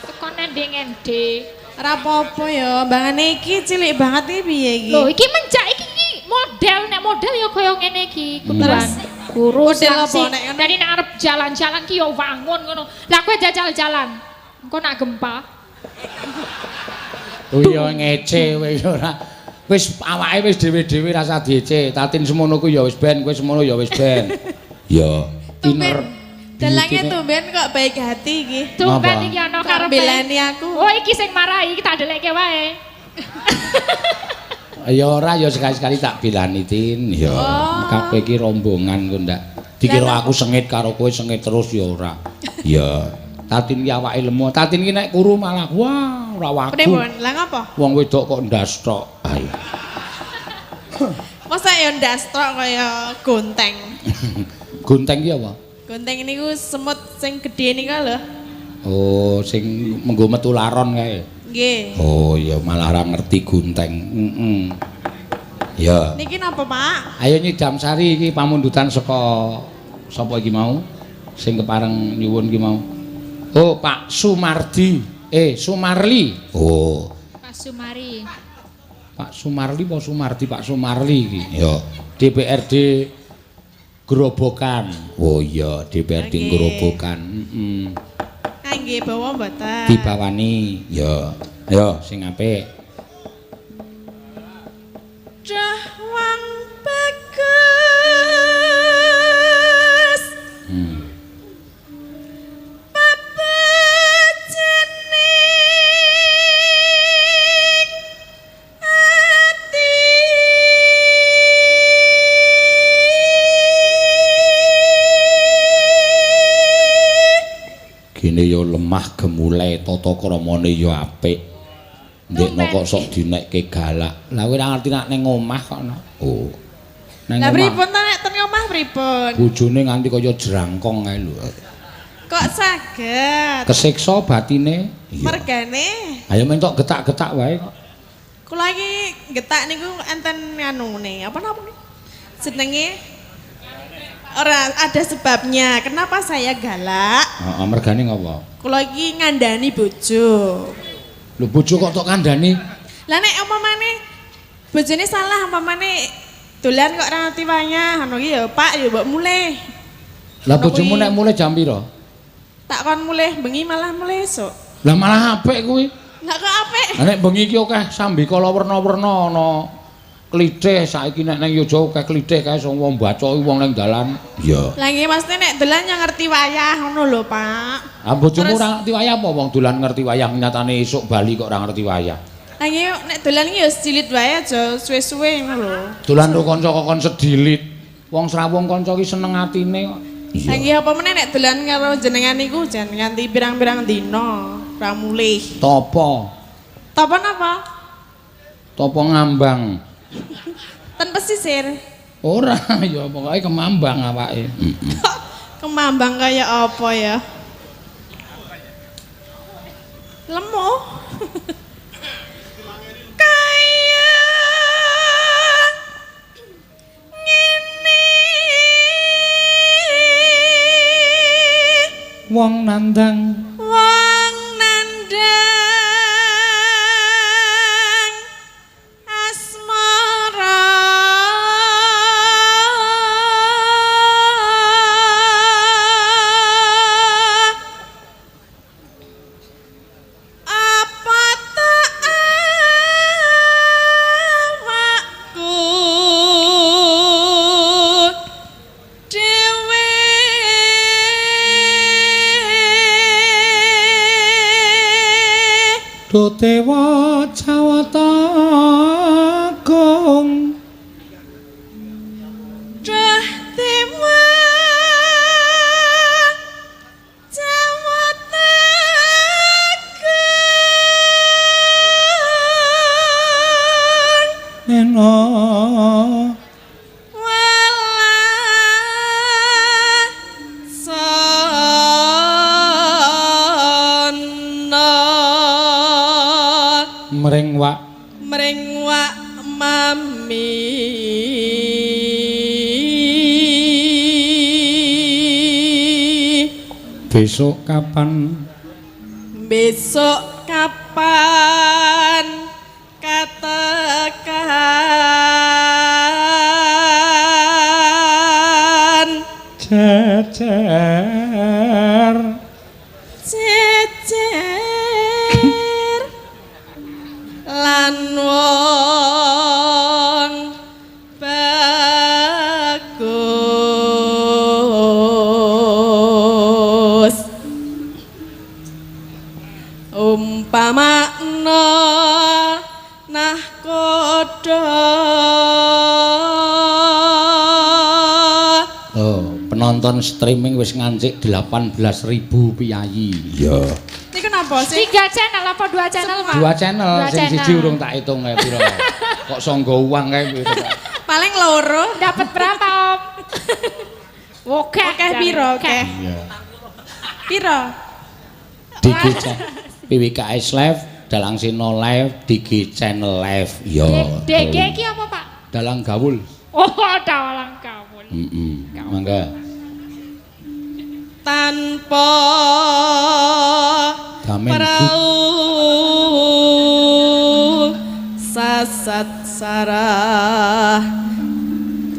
Teko nending-endi. Ora apa-apa ya, mbangane iki cilik banget iki piye iki? Lho, iki menjak iki model, nek model ya kaya ngene iki, kuduan. Kurus Model apa langsing. nek ngono? Dadi nek arep jalan-jalan ki ya wangun ngono. Lah kowe jajal jalan. Engko nak gempa. Oh iya ngece kowe ora. Wis awake wis dhewe-dhewe rasa diece. Tatin semono ku ya wis ben, kowe semono ya wis ben. Ya, Tumben. Dalange tumben kok baik hati iki. Tumben iki ana karepe. Belani aku. Oh iki sing marahi iki tak delekke wae. Ya ora ya sekali-sekali tak belani Tin. Ya, kabeh iki rombongan kok ndak. Dikira aku sengit karo kowe sengit terus ya ora. Ya. Tatin ki awake lemu. Tatin ki nek kuru malah wah ora wagu. Pripun? Lah ngapa? Wong wedok kok ndas tok. Ayo. Masa ya ndas tok kaya gonteng. Gonteng ki apa? Gonteng niku semut sing gedhe niku lho. Oh, sing menggo metu laron kae. Nggih. Oh, ya malah ora ngerti gonteng. Heeh. Ya. Niki napa, Pak? Ayo nyidam sari iki pamundutan saka sapa iki mau? Sing kepareng nyuwun iki mau. Oh, Pak Sumardi. Sumarli. Oh. Pak Sumari. Pak Sumarli apa Sumardi? Pak Sumarli iki. Ya. DPRD Grobogan. Oh iya, DPRD Grobogan. Heeh. Kangge bawa mboten? Dibawani. Ya. Ayo sing apik. Dah wang bagus. Papejening ati. Gene ya lemah gemulai tata kramane ya apik. Ndekno kok sok dinekke galak. Lah kowe ora ngerti nek ning omah kok no. Oh. Nang Lah omah. pripun ta nek ten omah pripun? Bojone nganti kaya jerangkong kae lho. Kok saged? Kesiksa batine. Iya. Mergane Ayo mentok getak-getak wae kok. kula iki getak niku enten anune. Apa napa? Jenenge ora ada sebabnya. Kenapa saya galak? Heeh, mergane ngopo? Kula iki ngandani bojo. Lho bojo kok tok kandhani? Lah nek umpamane bojone salah umpamane dolan kok ora ngerti wayah ngono ki ya Pak ya mbok mulih. Lah bojomu nek mulih jam pira? Tak kon mulih bengi malah mulih esuk. Lah malah apik kuwi. Lah kok apik? Lah nek bengi iki akeh sambikala werna-werna ana klithih saiki nek nang Yogyakarta akeh klithih kae sing wong bacoki wong nang dalan. Iya. Lah nggih maksudnya nek dolan yang ngerti wayah ngono lho, Pak. Ah bojomu ora ngerti wayah apa wong dolan ngerti wayah nyatane esuk bali kok ora ngerti wayah. Lah nggih nek dolan iki ya sedilit wae aja suwe-suwe ngono lho. Dolan karo kanca kok kon sedilit. Wong srawung kanca ki seneng atine kok. Lah nggih apa meneh nek dolan karo jenengan niku jan nganti pirang-pirang dina ora mulih. Topo. Topo napa? Topo ngambang. Ten pesisir. Ora, ya pokoke kemambang awake. Kok kemambang kaya apa ya? Lemu. Kaya ngene. Wong nandang. Wong nandang asmara. Apa tak Do dewa Jawata Agung. Duh dewa Jawata Agung. Neno Welasana mring wak mring wak mami. Besok kapan? Besok kapan katekan Jejer jejer lan wong bagus umpamakna nahkoda. Oh, penonton streaming wis ngancik 18.000 piyayi. Iya. Niku napa sih? 3 channel apa 2 channel, Pak? 2 channel, Dua sing channel. siji urung tak hitung kae piro. Kok sangga uang kae piro. Paling loro. Dapat berapa, Om? Oke. Oke piro oke? Iya. Piro? DG PWKS Live, Dalang Seno Live, DG Channel Live. Iya. DG iki apa, Pak? Dalang Gawul. Oh, dalang gawul. Heeh. Mangga. Tanpa Damen prau sasat sarah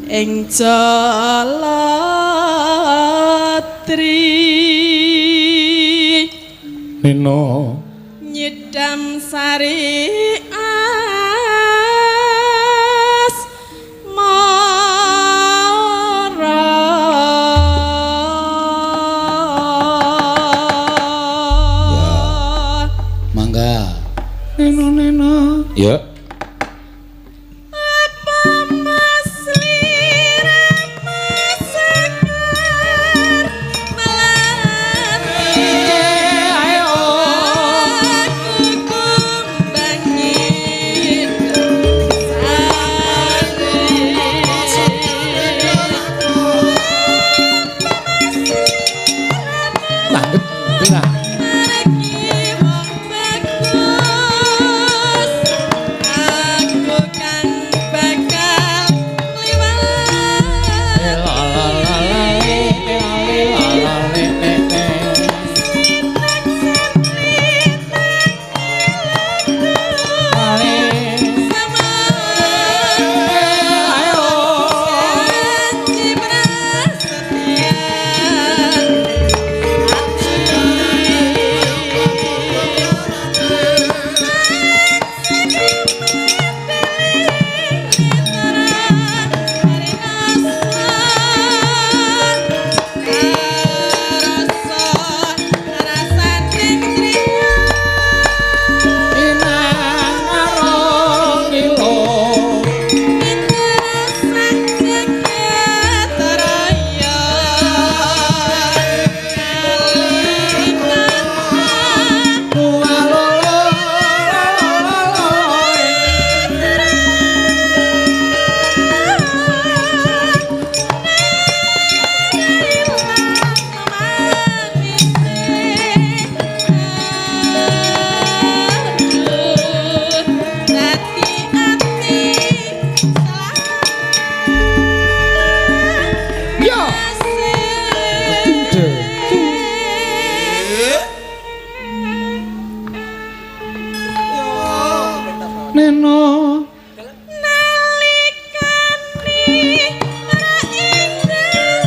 ing jalatri Nino nyidam sari as mara. Mangga. Neno neno. Ya. Apa mas lirama sekar melati aku kumbangi Langgep lah. Aku kang bakal liwat Neno Nalikane ora indah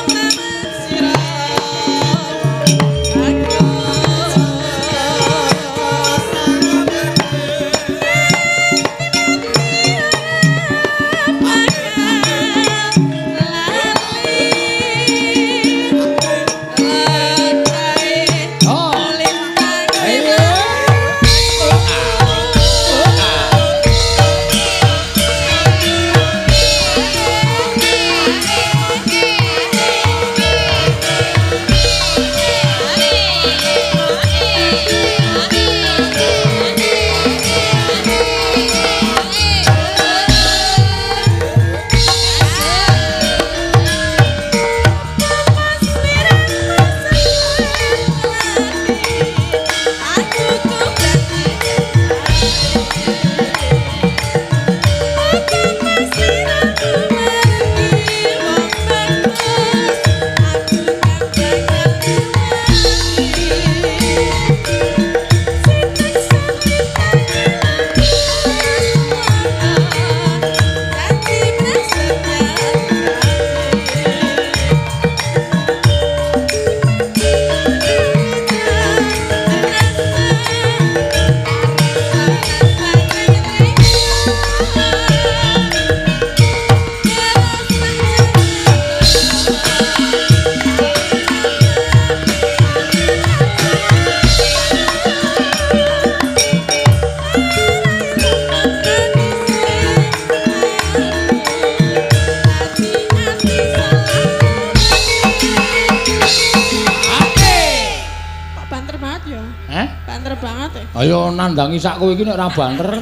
atiku sira aku. Banter banget ya. Ayo nandangi sak kowe iki nek ora banter.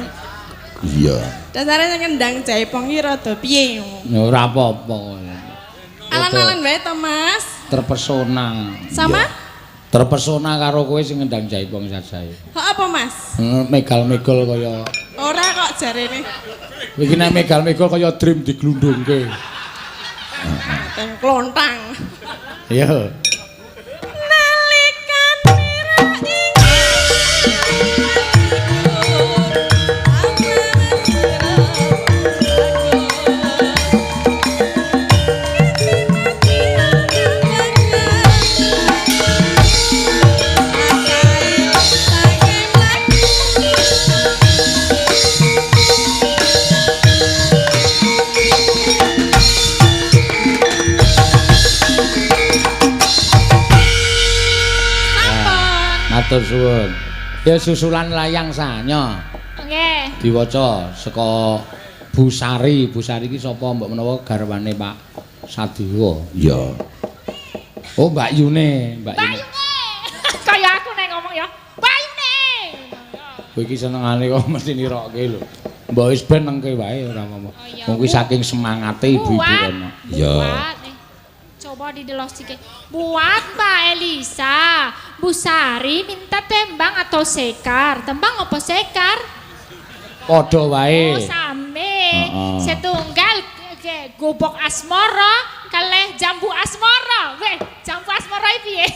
Iya. Dasare sing ngendang jaipong iki rada piye ngono. Ya ora apa-apa. Alan-alan wae to, Mas. Terpesona. Sama? Terpesona karo kowe sing ngendang jaipong sajae. Kok apa, Mas? Megal-megol kaya Ora kok jarene. iki nek megal-megol kaya dream diglundungke. Teng klontang. Iya. Nalikane ra ing Matur suwun. Ya susulan layang sanyo. Nggih. Diwaca saka Bu Sari. Bu Sari iki sapa mbok menawa garwane Pak Sadiwa. Iya. Oh, Mbak Yune, Mbak Mbak Yune. Yune. Kaya aku nek ngomong ya. Mbak Yune. Kowe iki senengane kok mesti nirokke lho. Mbok wis ben nengke wae ora apa-apa. Oh, iya. Wong kuwi saking semangate ibu-ibu kono. Iya. Buat. Coba didelok sithik. Buat Mbak Elisa, Bu Sari minta tembang atau sekar. Tembang apa sekar? Padha wae. Oh, same. Heeh. Setunggal gobok asmara kalih jambu asmara. Weh, jambu asmara iki piye?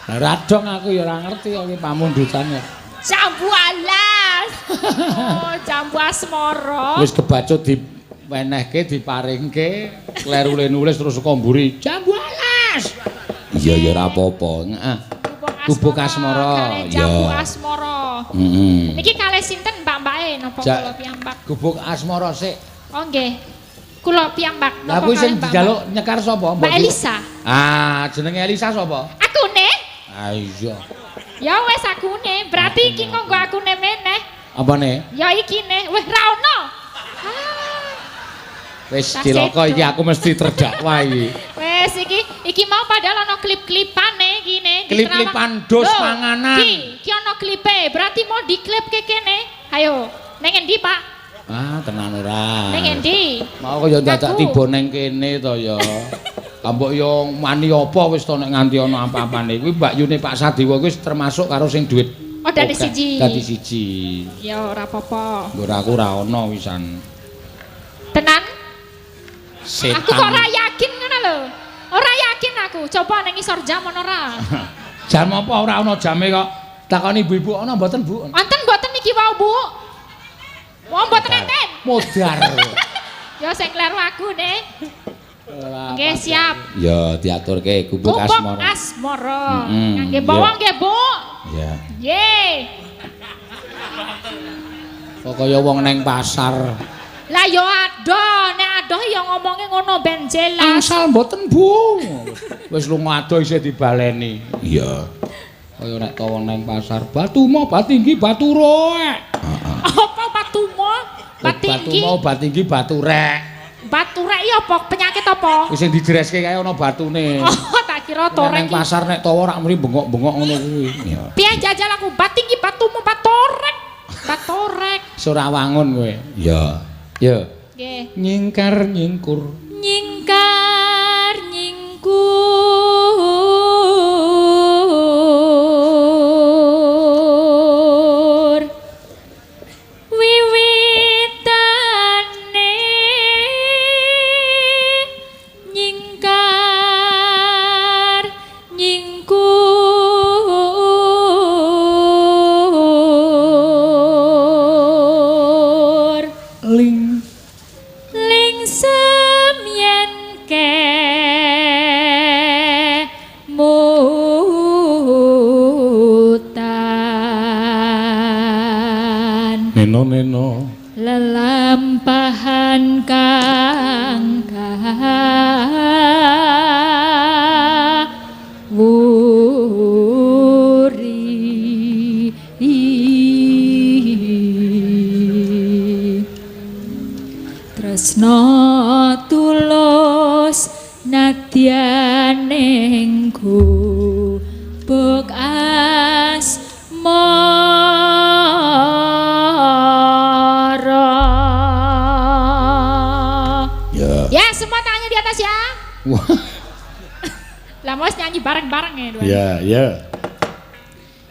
Lah radong aku ya ora ngerti kok iki pamundutan ya. Jambu alas. Oh, jambu asmara. Wis kebacut diwenehke, diparingke, klerule nulis terus saka mburi jambu alas. Iya ya ora apa-apa. Heeh. Gubuk asmara. Kalih jambu Ya. asmara. Heeh. Niki kalih sinten mbak-mbake napa kula piyambak? Gubuk asmara sik. Oh nggih. Kula piyambak. Lah Napa kuwi sing kalih mbak-mbak? dijaluk nyekar sapa? Mbak Elisa. Ah, jenenge Elisa sapa? Akune? Ah iya. Ya wes akune, berarti iki kok nggo akune meneh. Apane? Ya iki ne, weh ra ono. Ah, Wis Tas cilaka sedo. iki aku mesti terdakwa iki. Wes iki iki mau padahal ono klip-klipane iki ne. Klip-klipan dos panganan. Ki, ki ono klipe, berarti mau diklipke kene. Ayo, neng endi, Pak? Ah, tenan ora. Neng endi? Mau kaya dadak Aku. tiba neng kene to ya. Mbok yo mani apa wis to nek nganti ana apa-apane. Kuwi Mbak Yune Pak Sadiwa kuwi wis termasuk karo sing duit. Oh, dadi akeh. siji. Dadi siji. Ya ora apa-apa. Nggo aku ora ana wisan. Tenan? Setan. Aku kok ora yakin ngono lho. Ora yakin aku. Coba neng isor jam ono ora? Jam apa ora ana jame kok. Takoni ibu-ibu ana mboten, Bu? Wonten mboten niki wau, Bu? Wong mboten enten. Modar. Ya sing kleru aku ne. Nggih, siap. Ya diaturke gubuk Gubuk asmara. asmara. Mm-mm, Ngangge bawang nggih, Bu. Ya. Nggih. Kok kaya wong neng pasar. Lah ya adoh, nek adoh ya ngomongnya ngono ben jelas. Angsal mboten, Bu. Wis lunga adoh isih dibaleni. Iya. Kaya nek to wong neng pasar, batu mo, batinggi, batu roek. Apa batumo? Batu Batinggi. mo, batinggi, batu rek. Batu rek ya apa? Penyakit apa? Wis sing dijereske kae ana batune. Oh, tak kira Nek torek. neng pasar nek tawa rak muni bengok-bengok ngono kuwi. Iya. Piye jajal aku batinggi batumu batorek. Batorek. Wis ora wangun kowe. Iya. Ya. Nggih. Nyingkar nyingkur. Nyingkar nyingkur wiwitane nyingkar nyingkur Ling. Lingsem yen kemutan Neno neno. lelampahan kang kawuri. Tresno tulus nadyan ning gubuk asmara. Wah. Lah mau nyanyi bareng-bareng ya, Dua. Iya, iya.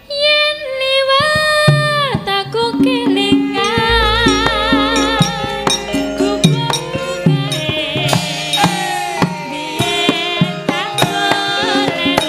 Yen liwat aku kelingan gubuk kae biyen tak golek.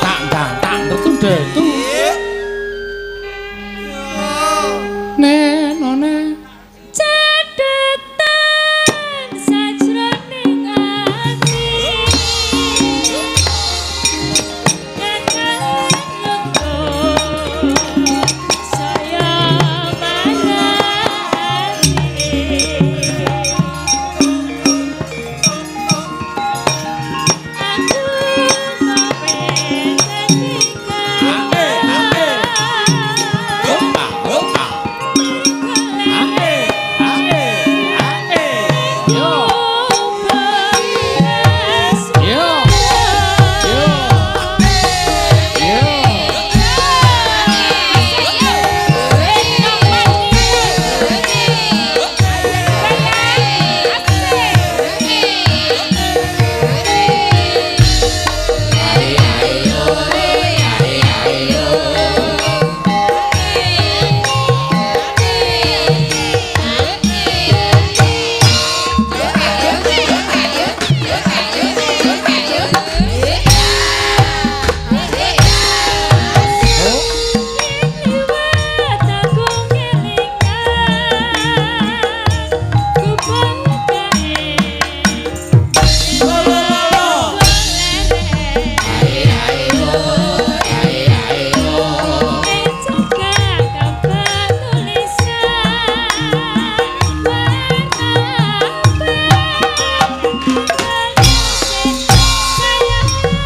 Tak tak tak tertunda tu. Nenone. Catetan sajroning ati Kakang luntur saya marani. Aku kowe dadi Opa, opa. Yo. Yo. Yo. Yo.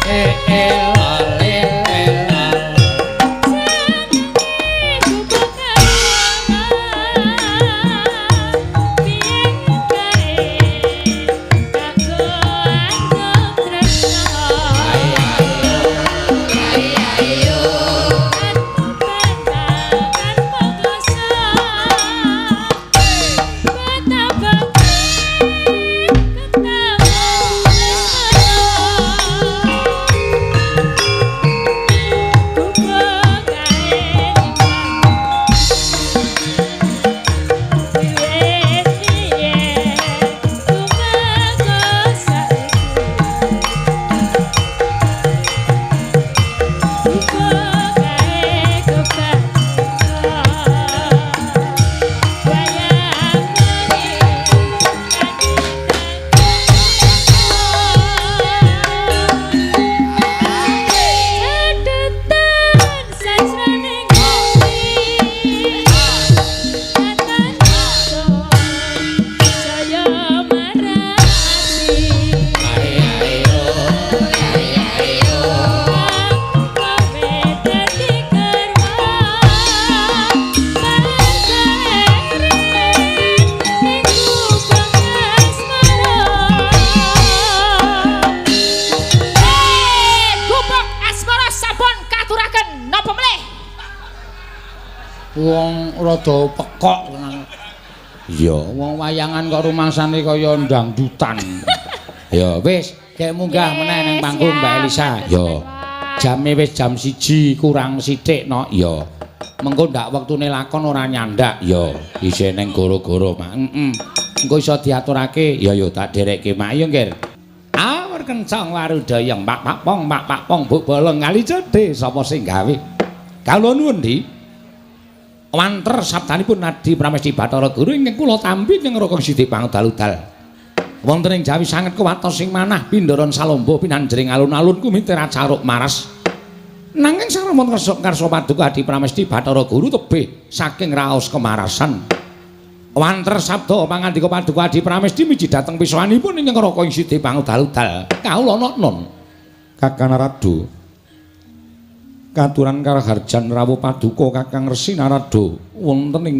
Eh eh la le le la. Wong rada pekok tenan. Iya, wong wayangan kok rumangsane kaya ndangdutan. Ya wis, gek munggah meneh nang panggung Mbak Elisa. Ya. Jame wis jam 1 kurang sithik no. Ya. Mengko ndak wektune lakon ora nyandak. Ya, isih ning goro-goro, Mak. Heeh. Engko iso diaturake. Ya ya tak derekke, Mak. Ayo, Nggir. Awur kencang warudaya, Pak Pak Pong, Pak Pak Pong, Buk Bolong kali cedhe sapa sing gawe. Kawula nuwun, Di. Wanter sabdanipun Adi Pramesti Bathara Guru ingkang kula tampi ing Raka Sidi Pangdaludal. Wonten ing Jawi sanget kuwatos sing manah pindharan salomba pinanjering alun-alun kumiter acaruk maras. Nanging sarana karsa paduka Adi Pramesti Bathara Guru tebih saking raos kemarasan. Wanter sabda pangandika paduka Adi Pramesti miji dhateng pisowanipun ing Raka ing Sidi Pangdaludal. Kawula non Kakang Narada. Katuran karaharjan rawuh paduka Kakang Resi Narada wonten ing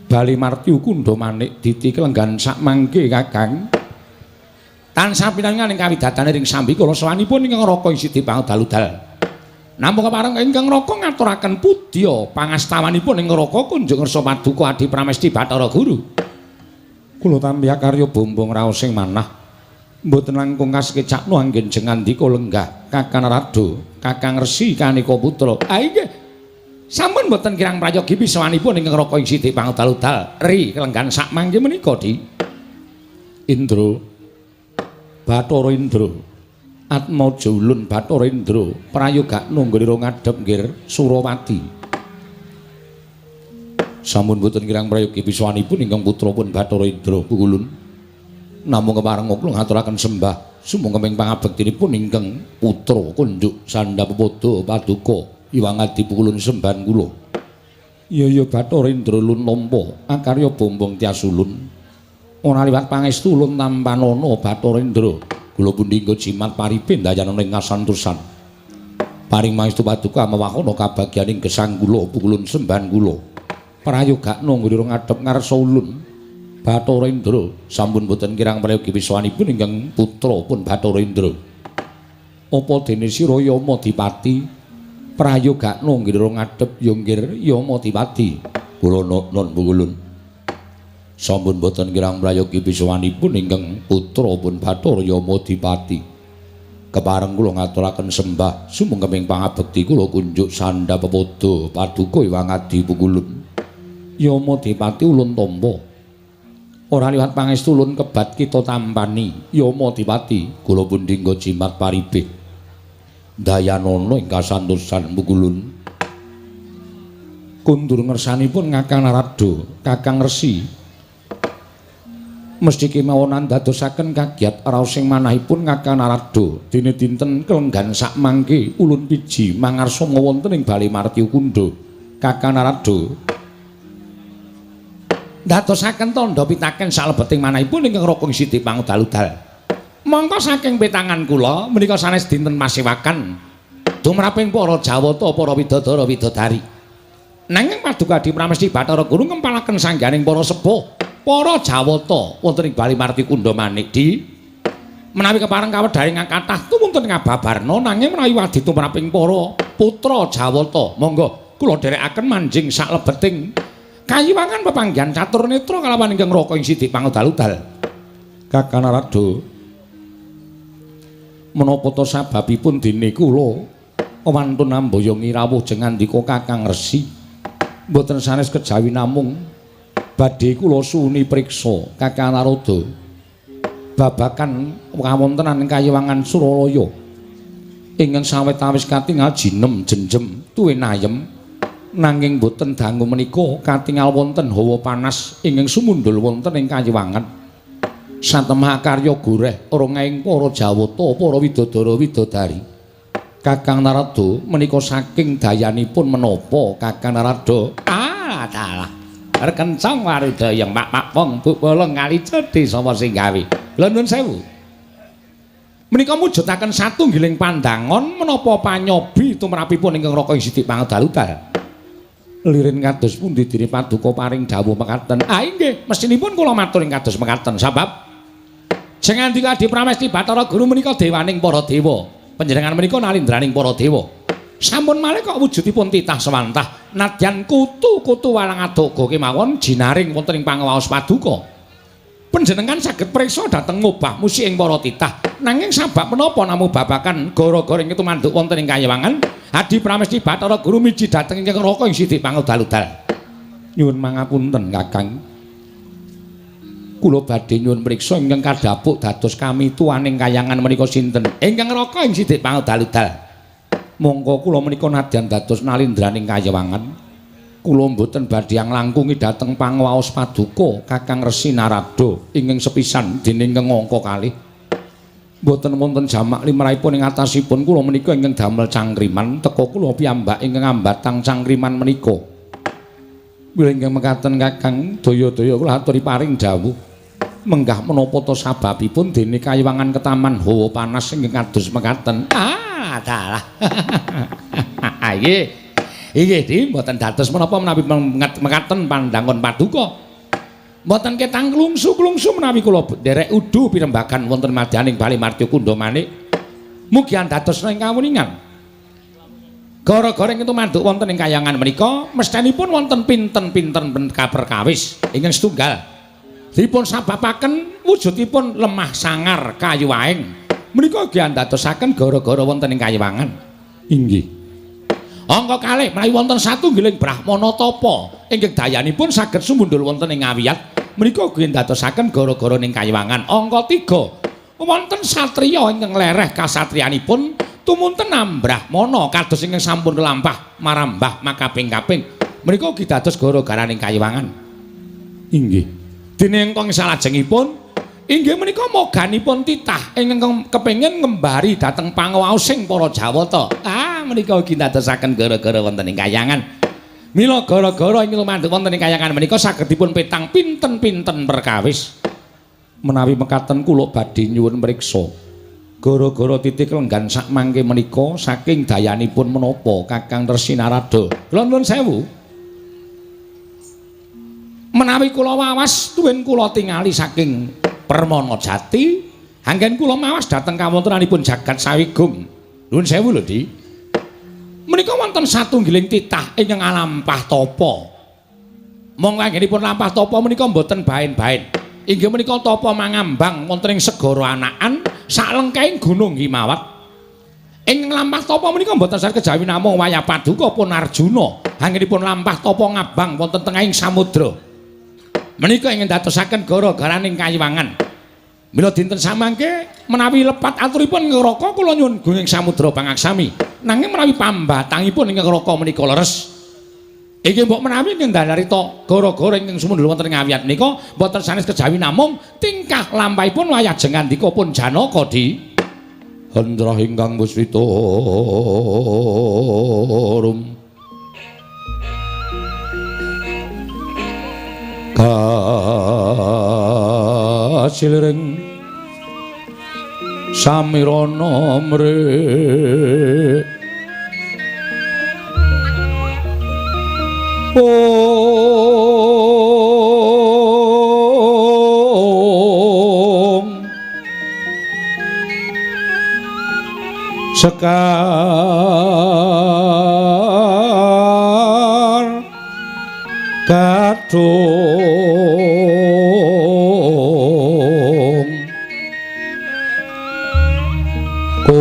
Bali Martyu Kundha Manik diti kelenggan sakmangke Kakang. Tansah pinangan ing kawidatane ring sambikala sawanipun ingkang Raka ing Sidi Pangdaludal. Namung kepareng ingkang Raka ngaturaken pudya pangastawanipun ing Raka kunjung ngersa paduka Adi Pramesti Bathara Guru. Kula tampi akarya bombong raos sing manah. Mboten langkung kasekecakno anggen jengandika lenggah Kakang Narada, Kakang Resi Kanika Putra. Ah inggih. Sampun mboten kirang prayogi pisawanipun ingkang Raka ing Sidi Pangdaludal. Ri kelenggan sakmangke menika, Di. Indra Bathara Indra. Atmaja ulun Bathara Indra prayogakno nggone ngadhep nggir Surawati. Sampun mboten kirang prayogi pisawanipun ingkang putra pun Bathara Indra ulun. Namung kepareng kula ngaturaken sembah sumangga ing pangabektinipun ingkang putra kunjuk sandhapepada paduka Iwang Adi pukulun sembahan kula. Iya ya Bathara Indra ulun nampa akarya bombong tias ulun. Ora liwat pangestu ulun tampanana Bathara Indra. Kula pundi nggo jimat paripe ndayanana ing kasantosan. Paring pangestu paduka mewahana kabagyaning gesang kula pukulun sembahan kula. Prayogakno nggone ngadhep ngarsa ulun. Bathara Indra sampun boten kirang prayogi pisawanipun ingkang putra pun Bathara Indra. Apa dene sira Yama Dipati prayogakno nggih ngadhep ya nggir Yama Dipati. Kula non pungulun. Sampun boten kirang prayogi pisawanipun ingkang putra pun Bathara Yama Dipati. Kepareng kula ngaturaken sembah sumangga ing pangabekti kula kunjuk sandhapepada paduka Iwang Adi pungulun. Yama Dipati ulun tampa. Ora liwat pangestu ulun kebat kita tampani Yama Dipati kula pundi nggo jimat paribih dayanana ing kasantosan pukulun. Kundur ngersanipun Kakang Narada, Kakang Resi mesti kemawon andadosaken kagiat raos sing manahipun Kakang Narada dene dinten kelenggan sakmangke ulun piji mangarsa wonten ing Bali Martyu Kundha. Kakang Narada ndadosaken tandha pitaken salebeting manahipun ingkang Raka Sidi Pangdaludal. Mongko saking petangan kula menika sanes dinten pasewakan tumraping para Jawata, para widodara widodari. Nanging paduka Adi Pramesti Bathara Guru ngempalaken sangganing para sepuh, para Jawata wonten ing Bali Marti Kundha Manik Di. Menawi kepareng kawedharing kathah tumunten ngababarna nanging menawi wadi tumraping para putra Jawata, monggo kula dherekaken manjing salebeting kayiwangan pepanggihan catur netra kalawan ingkang Raka ing Sidi Pangdaludal. Kakang Narada, menapa ta sababipun dene kula wantun amboyongi rawuh jengandika Kakang Resi? Mboten sanes kejawi namung badhe kula suwuni priksa Kakang Narada babakan kawontenan kayiwangan Suralaya ingkang sawetawis katingal jinem jenjem tuwin ayem. Nanging boten dangu menika katingal wonten hawa panas ingkang sumundul wonten ing kayiwangan. Satemah karya goreh rongaing para Jawata, para widodara widodari. Kakang Narada menika saking dayanipun menapa Kakang Narada? Ah, dalah. Rekencang warudaya Pak Pak Pong Buk Bolong kali cedhe sapa sing gawe. Lha nuwun sewu. Menika mujudaken satunggiling pandangon menapa panyobi tumrapipun ingkang Raka ing Sidi Pangdaludal. Lirin kados pundi dene paduka paring dawuh mekaten? Ah inggih, mestinipun kula matur ing kados mekaten sabab jengandika Adi Pramesti Bathara Guru menika dewaning para dewa. Panjenengan menika nalindraning para dewa. Sampun malih kok wujudipun titah sewantah nadyan kutu-kutu walang adoga kemawon jinaring wonten ing pangawaos paduka. Panjenengan saged priksa dhateng ngobah musik ing para titah. Nanging sabab menapa namung babagan gara-gara ing tumanduk wonten ing kayiwangan? Adi Pramesti Bathara Guru miji dhateng ingkang Raka ing sithik pangudal-udal. Nyuwun mangapunten Kakang. Kula badhe nyuwun priksa ingkang kadhapuk dados kamituwaning kayangan menika sinten? Ingkang Raka ing sithik pangudal-udal. Mongko kula menika nadyan dados nalindraning kayiwangan. Kula mboten badhe nglangkungi dhateng pangawaos paduka Kakang Resi Narada ingkang sepisan dening angka kalih. Mboten wonten jamak limrahipun ing atasipun kula menika ingkang damel cangkriman teka kula piyambak ingkang ambatang cangkriman menika. Mila ingkang mekaten Kakang daya-daya kula aturi paring dawuh. Menggah menapa ta sababipun dene kayiwangan ketaman hawa panas ingkang kados mekaten. Ah, dalah. Nggih. Inggih, Di, mboten dados menapa menawi mekaten pandangon paduka. Mboten ketang klungsu-klungsu menawi kula nderek udu pirembagan wonten madyaning Bali Martya Kundha Manik. Mugi andados ing kawuningan. Gara-gara ing tumanduk wonten ing kayangan menika mesthenipun wonten pinten-pinten perkawis ingkang setunggal. Dipun sababaken wujudipun lemah sangar kayu aeng. Menika ugi andadosaken gara-gara wonten ing kayiwangan. Inggih. Angka kalih menawi wonten satunggiling brahmana tapa ingkang dayanipun saged sumundhul wonten ing ngawiyat menika ugi ndadosaken gara-gara ning kayiwangan. Angka 3 wonten satriya ingkang lereh kasatriyanipun tumunten brahmana kados ingkang sampun kelampah marambah makaping-kaping menika ugi dados gara-gara ning kayiwangan. Inggih. Dene ingkang salajengipun inggih menika moganipun titah ingkang kepengin ngembari dhateng pangawaosing para Jawata. Ah, menika ugi ndadosaken gara-gara wonten ing kayangan. Mila gara-gara ing lumandhuk wonten ing kayangan menika saged dipun petang pinten-pinten perkawis. Menawi mekaten kula badhe nyuwun mriksa. Gara-gara titik lenggan sakmangke menika saking dayanipun menapa Kakang Resi Narada. Kula nuwun sewu. Menawi kula wawas tuwin kula tingali saking Permana Jati, anggen kula mawas dhateng kawontenanipun jagat Sawigung. Nuwun sewu lho, Di. Menika wonten satunggiling titah ingkang alampah tapa. Monggo anggenipun lampah tapa menika mboten baen-baen. Inggih menika tapa mangambang wonten ing segara anakan saklengkahing Gunung Himawat. Ing lampah tapa menika mboten saged kejawi namung wayah paduka pun Arjuna. Anggenipun lampah tapa ngabang wonten tengahing samudra. Menika ingkang dadosaken gara-garaning kayiwangan. Mila dinten samangke menawi lepat aturipun ing Raka kula nyuwun gunging samudra pangaksami. Nanging menawi pambatangipun ing Raka menika leres. Inggih mbok menawi ing dalarita gara-gara ingkang sumundhul wonten ing awiyat menika mboten sanes kejawi namung tingkah lampahipun wayah jengandika pun Janaka Di. Hendra ingkang buswita rum. Kasiliring samirana mrih Om Sekar Kadung ko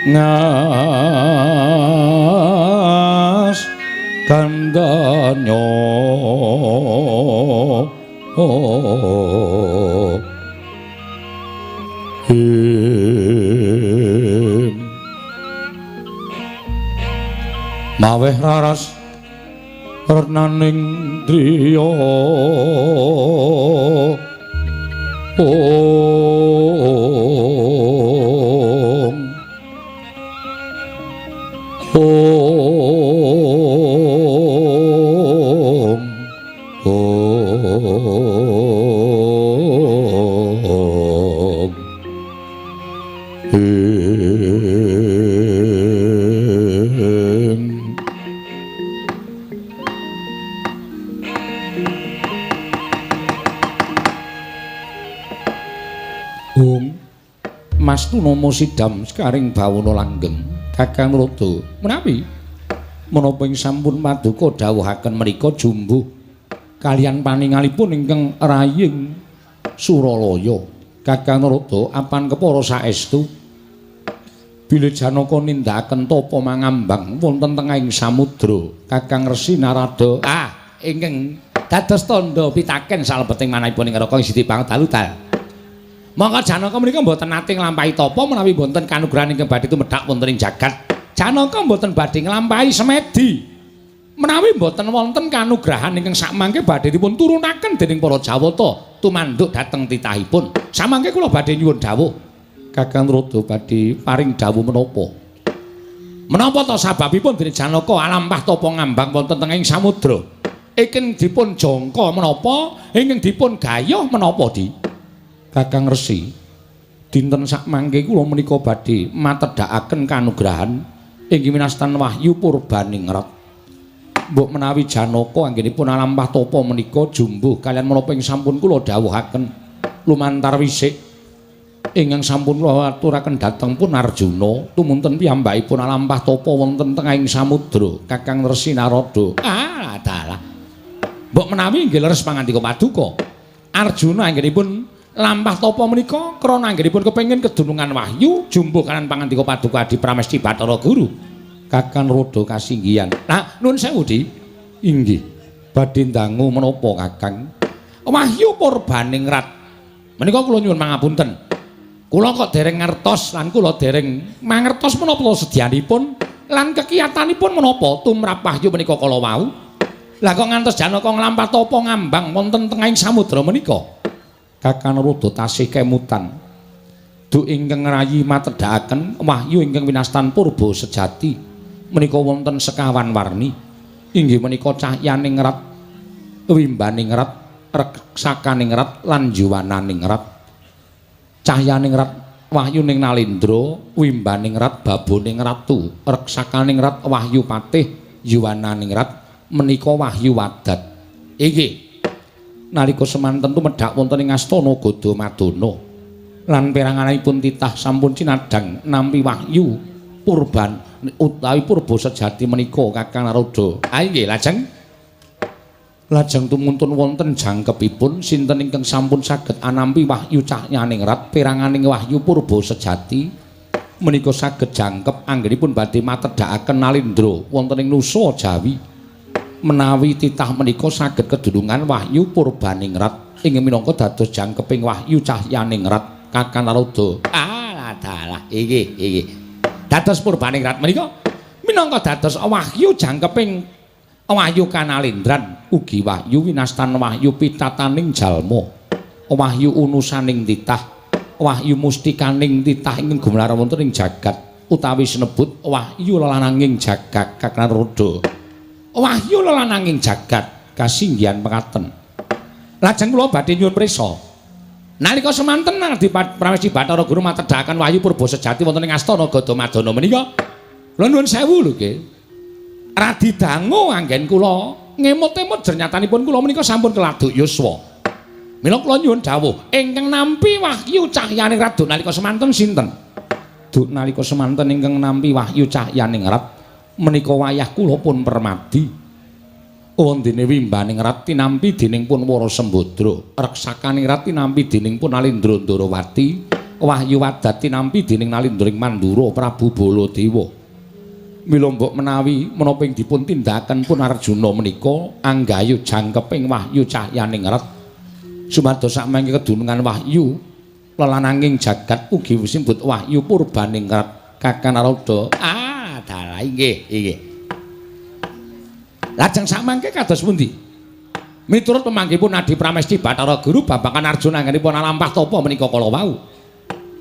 ngas kandanyo maweh raras renaning driya Om Om Om Om. Mas Tunomo sidam sekaring bawana langgeng. Kakang Narada, menawi menapa ing sampun paduka dawuhaken menika jumbuh kalian paningalipun ingkang raying Suralaya. Kakang Narada, apan kepara saestu bilih Janaka nindakaken tapa mangambang wonten tengahing samudra? Kakang Resi Narada, ingkang dados tandha pitaken salebeting manahipun ing neraka siti pangdalu-dal. Mongko Janaka menika mboten nate nglampahi tapa menawi mboten kanugrahan ingkang badhe tumedhak wonten ing jagat. Janaka mboten badhe nglampahi semedi menawi mboten wonten kanugrahan ingkang sakmangke badhe dipun turunaken dening para Jawata tumanduk dhateng titahipun. Samangke kula badhe nyuwun dawuh. Kakang Narada badhe paring dawuh menapa? Menapa ta sababipun dening Janaka alampah tapa ngambang wonten tengahing samudra? Ingkang dipun jangka menapa? Ingkang dipun gayuh menapa, Di? Kakang Resi, dinten sakmangke kula menika badhe matedhakaken kanugrahan inggih minastan wahyu purbaningrat. Mbok menawi Janaka anggenipun alampah tapa menika jumbuh kalian menapa ing sampun kula dawuhaken lumantar wisik ingkang sampun kula aturaken dhateng pun Arjuna tumunten piyambakipun alampah tapa wonten tengahing samudra. Kakang Resi Narada, dalah. Mbok menawi nggih leres pangandika paduka. Arjuna anggenipun lampah tapa menika krana anggenipun kepengin kedunungan wahyu jumbuh kalian pangandika paduka Adi Pramesti Bathara Guru. Kakang Narada kasinggihan. Nah, nuwun sewu, Di. Inggih. Badhe ndangu menapa, Kakang? Wahyu purbaningrat. Menika kula nyuwun pangapunten. Kula kok dereng ngertos lan kula dereng mangertos menapa sedyanipun lan kekiyatanipun menapa tumrap wahyu menika kala wau. Lah kok ngantos Janaka nglampah tapa ngambang wonten tengahing samudra menika? Kakang Narada tasih kemutan. Duk ingkang ngrayi matedhakaken wahyu ingkang winastan purba sejati menika wonten sekawan warni. Inggih menika cahyaning rat, wimbaning rat, reksakaning rat lan juwananing rat. Cahyaning rat wahyuning Nalendra, wimbaning rat baboning ratu, reksakaning rat wahyu patih, yuwananing rat menika wahyu wadat. Inggih. Nalika semanten tumedhak wonten ing astana Gadamadana lan peranganipun titah sampun cinadhang nampi wahyu purban utawi purba sejati menika Kakang Narada. Inggih, lajeng tumuntun wonten jangkepipun sinten ingkang sampun saged anampi wahyu cahyaning rat peranganing wahyu purba sejati menika saged jangkep anggenipun badhe matedhakaken Nalendra wonten ing Nusa Jawi. Menawi titah menika saged kedunungan wahyu purbaningrat ingkang minangka dados jangkeping wahyu cahyaningrat. Kakang Narada, dalah inggih inggih. Dados purbaningrat menika minangka dados wahyu jangkeping wahyu kanalendran ugi wahyu winastan wahyu pitataning jalma, wahyu unusaning titah, wahyu mustikaning titah ingkang gumelar wonten ing jagat utawi sinebut wahyu lelananging jagat. Kakang Narada, wahyu lelananging jagat kasinggihan mekaten. Lajeng kula badhe nyuwun prisa. Nalika semanten Adi Pramesti Bathara Guru matedhakaken wahyu purba sejati wonten ing astana Gadamadana menika, kula nuwun sewu lho nggih. Radi dangu anggen kula ngemot-emot jernyatanipun kula menika sampun keladuk yuswa. Mila kula nyuwun dawuh ingkang nampi wahyu cahyaning rat nalika semanten sinten? Duk nalika semanten ingkang nampi wahyu cahyaning rat menika wayah kula pun permadi. Wondene wimbaning rat tinampi dening pun Wara Sembadra, reksakaning rat tinampi dening pun Nalendra Ndarawati, wahyu wadat tinampi dening Nalendra ing Mandura Prabu Baladewa. Mila mbok menawi menapa ing dipun tindakaken pun Arjuna menika anggayu jangkeping wahyu cahyaning rat sumados sakmangke kedunungan wahyu lelananging jagat ugi sinebut wahyu purbaning rat. Kakang Narada, dalah inggih inggih. Lajeng sakmangke kados pundi? Miturut pemanggihipun Adi Pramesti Bathara Guru babagan Arjuna anggenipun alampah tapa menika kala wau.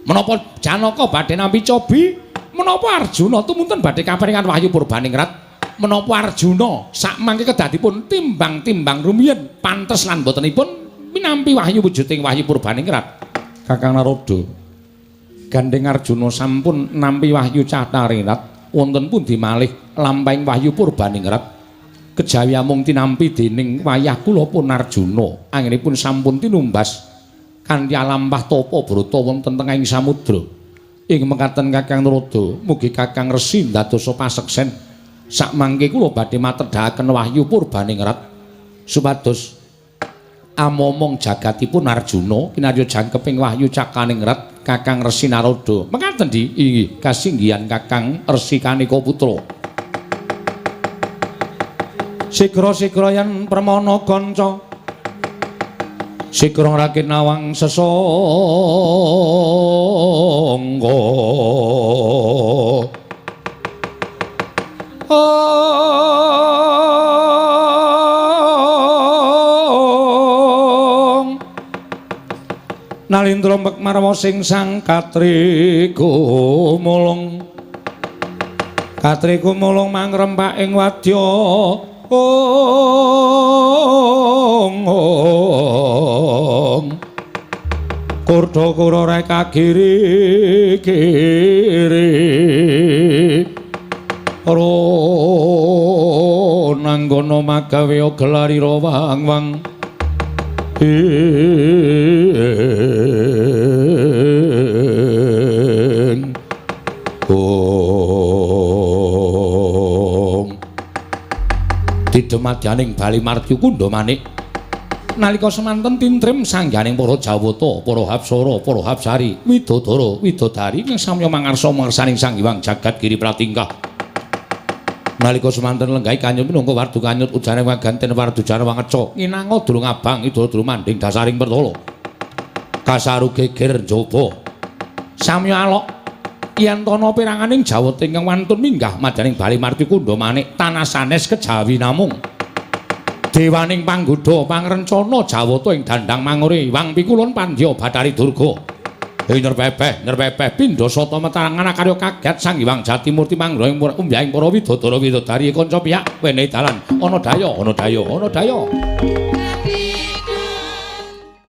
Menapa Janaka badhe nampi cobi? Menapa Arjuna tumunten badhe kaparingan wahyu purbaning rat? Menapa Arjuna sakmangke kedadipun timbang-timbang rumiyin pantes lan botenipun minampi wahyu wujuding wahyu purbaning rat? Kakang Narada, gandeng Arjuna sampun nampi wahyu cahyaning rat wonten pundi malih lampahing wahyu purbaning rat? Kejawi amung tinampi dening wayah kula pun Arjuna anggenipun sampun tinumbas kanthi alampah tapa brata wonten tengahing samudra. Ing mekaten Kakang Narada, mugi Kakang Resi ndadosa paseksen. Sakmangke kula badhe matedhaken wahyu purbaningrat supados amomong jagatipun Arjuna kinarya jangkeping wahyu cakaningrat Kakang Resi Narada. Mekaten Di, inggih kasinggihan Kakang Resi Kanika Putra. Sigra-sigra yen permana kanca sigra ngrakit nawang sesangga. Ong nalindra marwa sing sang katri gumulung, katri gumulung mangrempak ing wadya. Ong ong kurda kura reka kiri kiri ro nanggono magawe gelarira wang wang ing ong didemadyaning Bali Martyu Kundha Manik. Nalika semanten tintrim sangganing para Jawata, para Hapsara, para Hapsari, Widodara, Widodari ingkang samya mangarsa mangersaning Sang Hyang Jagat Giri Pratingkah. Nalika semanten lenggahi kanyut minangka wardu kanyut ujane waganten wardujana wangeca nginanga durung abang idha durung manding dasaring pertala. Kasaru geger njaba. Samya alok yen tana peranganing Jawata ingkang wantun minggah madyaning Bali Martyu Kundha Manik tanah sanes kejawi namung dewaning panggodha pangrencana Jawata ing dandang mangure Wang Pikulun Pandya Bathari Durga. Ing nyerbebeh nyerbebeh pindha sata metarangan akarya kaget Sang Hyang Jatimurti manggro ing umbyahing para widodara widodari kanca piyak wenehi dalan ana daya ana daya ana daya.